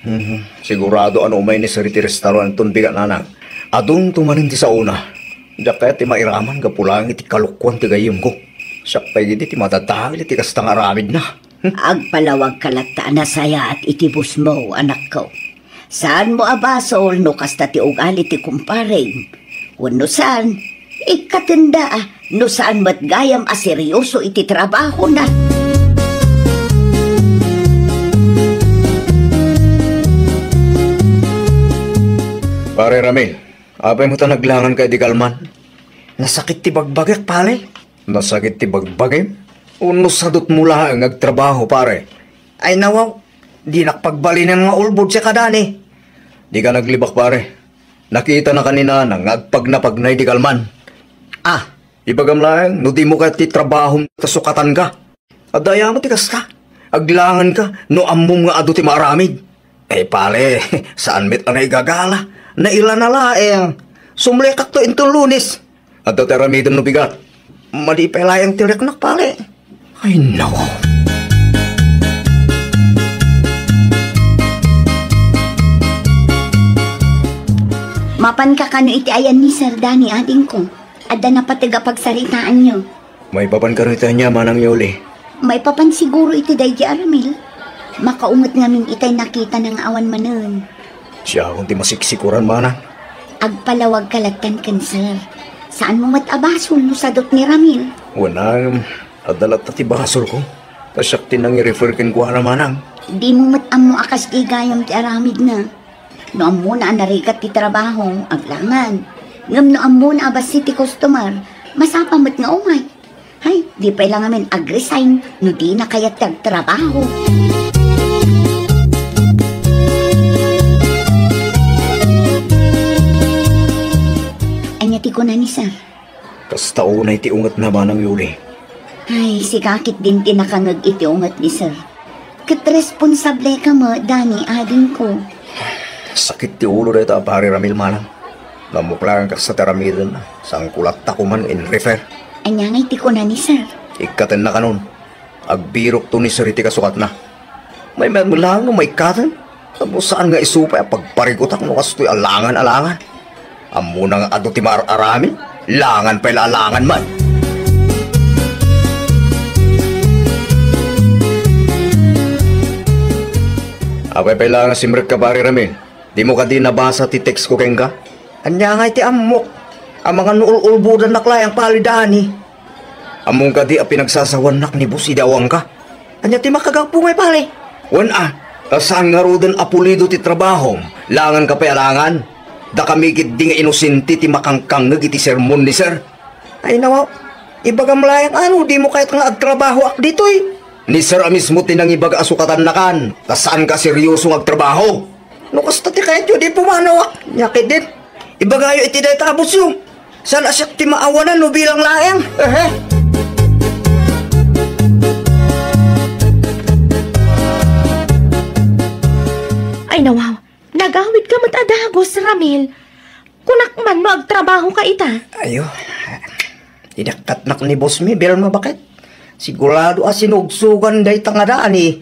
Mhm. Sigurado a no umay ni Sir iti restauranton, bigat, Nanang, adunto manen ti saona. Diak kayat ti mairaman gapu laeng iti kalokuan ti gayyemko. Siak pay ketdi ti madadael iti kasta nga aramidna. Agpalawagka latta a nasayaat iti busmo, anakko. Saanmo a basol no kasta ti ugali ti kumparem. Wenno saan, ikkatenda a no saan met gayam a serioso iti trabahona. Pare Ramil, apay met a naglanganka idi kalman? Nasakit ti bagbagak, pare. Nasakit ti bagbagim? Wenno sadutmo laeng nga agtrabaho, pare? Ay, nawaw, dinak pagbalinen nga ulbod ti kadani. Dika naglibak, pare. Nakitanaka ni Nanang nga agpagnapagna idi kalman. Ah, ibagam laeng no dimo kayat ti trabahom ta sukatanka. Adda aya met ti kasta. Aglanganka no ammom nga adu ti maaramid. Eh, pare, saan met a naigagala. Nailana laeng. Sumlekakto inton Lunes. Adda ti aramidem no bigat. Madi pay laeng ti reknak, pare. Ay, naku. Mapanka kano iti ayan ni Sir Danny, adingko? Adda napateg a pagsaritaanyo. Maipapan kano iti ania, Manang Yoli? Maipapan siguro iti daydi a Ramil. Makaunget ngamin itay nakitana nga awan manen. Siakon ti masiksikuran, Manang. Agpalawagka lattan ken Sir. Saanmo met a basol no sadut ni Ramil? Wen, adda latta ti basolko. Ta siak ti nangi-refer kenkuana, Manang. Dimo met ammo a kasdi gayam ti aramidna. No ammona a narigat ti trabaho, aglangan. Ngem no ammona a bassit ti customer, masapa met nga umay. Hay, di pay la ngamin ag-resign no dina kayat ti agtrabaho. Ania ti kuna ni Sir? Kasta unay ti ungetna, Manang Yuli. Ay, sika ketdin ti nakangeg iti unget ni Sir. Ket responsableka met, Danny, adingko. Sakit ti ulo dayta a Pare Ramil, Manang. Nammok laeng kasta ti aramidenna. Saanko latta koma nga in-refer. Ania ngay ti kuna ni Sir? Ikkatenna kanon. Agbirokto ni Sir iti kasukatna. Maymayat met laeng no maikkaten. Tapno saan nga isu pay a pagparigutak no kastoy a langan a langan. Ammona nga adu ti maar-aramid, langan pay la a langan man. Apay pay la nga simrekka, Pare Ramil? Dimo kadi nabasa ti text ko kenka? Ania ngay ti ammok? Amangan no ul-ulbodannak laeng, Pare Danny. Ammom kadi a pinagsasawannak ni boss idi awanka? Ania ti makagapu ngay, pare? Wen a, ta saan ngaruden a pulido ti trabahom, langan ka pay alangan. Dakami ketdi nga inosente ti makangkangngeg iti sermon ni sir. Ay, nawa, ibagam laeng a no dimo kayat nga agtrabahoak ditoy. Ni sir a mismo ti nangibaga a sukatannakan, ta saanka serioso nga agtrabaho. No kasta ti kayatyo, di pumanawak. Nia ketdin, ibagayo iti dayta a bossyo. Saan a siak ti maawanan no bilang laeng? Ehe. Ay, nawaw. Nagawidka met a dagus, Ramil. Kunak man no agtrabahoka ita. Ayo. Inakkatnak ni Boss Mabel, mabaket. Sigurado a sinugsugan dayta nga dani.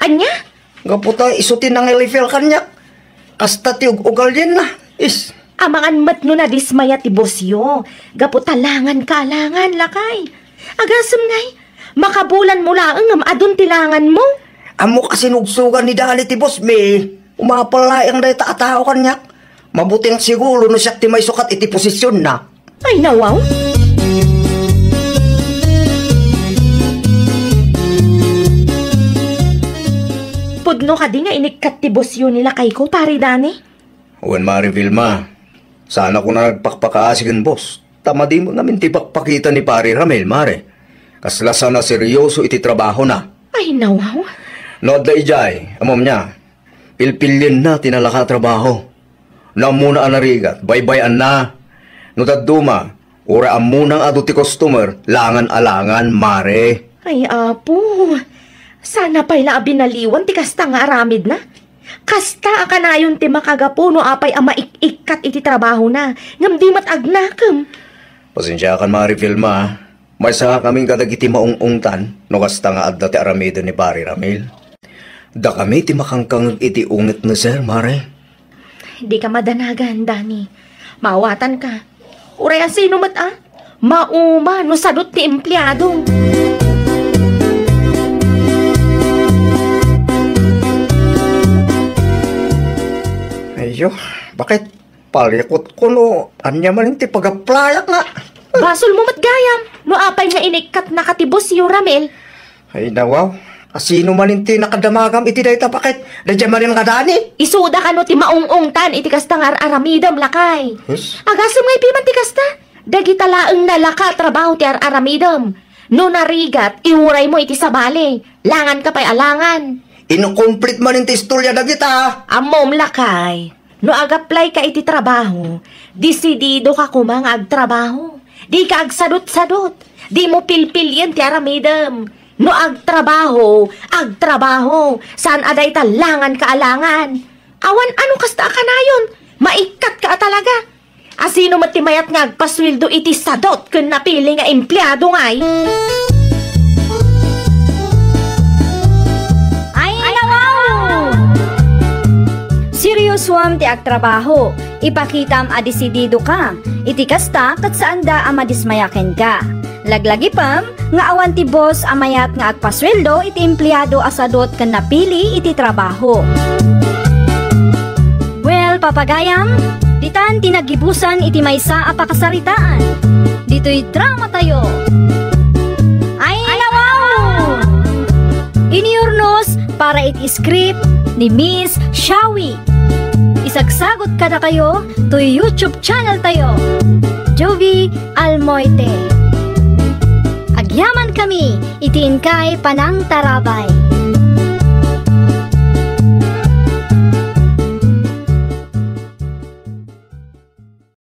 Ania? Gapu ta isu ti nangirifil kaniak. Kasta ti ug-ugalyenna. Is. Amangan met no nadismaya ti bossyo. Gapu ta langan ka alangan, lakay. Agasem ngay, makabulan mo laeng ngem adun ti langan mo. Ammok a sinugsugan ni Dani ti boss mi. Umapal laeng dayta a tao kaniak. Mabuting siguro no siak ti maisukat iti posisionna. Ay, nawaw. Pudno kadi nga inikkat ti bossyo ni lakayko, Pare Dani? Wen, Mare Vilma, saan a kunana agpakpakaasi ken boss, ta madi met ngamin ti pakpakita ni Pare Ramil, Mare. Kasla saan a seryoso iti trabahona. Ay, nawaw. No adda idiay, ammom nia, pilpilienna ti nalaka a trabaho. No ammona a narigat, baybay-anna. No dadduma, uray ammona nga adu ti customer, langan a langan, Mare. Ay, Apo, saan a pay la a binaliwan ti kasta nga aramidna. Kasta a kanayon ti makagapu no apay a maik-ikkat iti trabahona, ngem di met agnakem. Pasensiakan, Mare Vilma. Maysa ngamin kadagiti maung-ungtan no kasta nga adda ti aramiden ni Pare Ramil. Dakami ti makangkangeg iti unget ni Sir, Mare. Dika madanagan, Dani. Maawatanka. Uray a sino met a mauma no sadut ti empleado. Ayyo, bakit? Palikot ko no ania manen ti pag-applyak nga. Basolmo met gayam no apay nga inikkatnaka ti bossyo, Ramil. Ay, nawaw. Asino manen ti nakadamagam iti dayta, bakit? Daydiay manen nga Dani? Isuda kano ti maung-ungtan iti kasta nga ar-aramidem, lakay. Yes. Agasem nga ipiman ti kasta. Dagita laeng nalaka a trabaho ti ar-aramidem. No narigat, iuraymo iti sabali. Langanka pay a langan. Ino-complete manen ti istorya dagita? Ammom, lakay. No agaplayka iti trabaho, disididoka koma nga agtrabaho. Dika agsadutsadot. Dimo pilpilien ti aramidem. No agtrabaho, agtrabaho. Saan a dayta langanka a langan. Awan ano kasta a kanayon. Maikkatka a talaga. Asino met ti mayat nga agpasueldo iti sadot ken napili nga empleado ngay? Ay, nawaw! Seriosoam ti agtrabaho. Ipakitam a disididoka. Iti kasta, ket saanda a madismaya kenka. Laglagipem nga awan ti boss a mayat nga agpasueldo iti empleado a sadot ken napili iti trabaho. Well, papagayam, ditan ti naggibusan iti maysa a pakasaritaan. Ditoy drama tayo. Ay, nawaw! Iniurnos para iti script ni Miss Shawi. Isagsagot kadakayo toy YouTube channel tayo, Jovie Almoite. Agyaman kami iti inkay panangtarabay.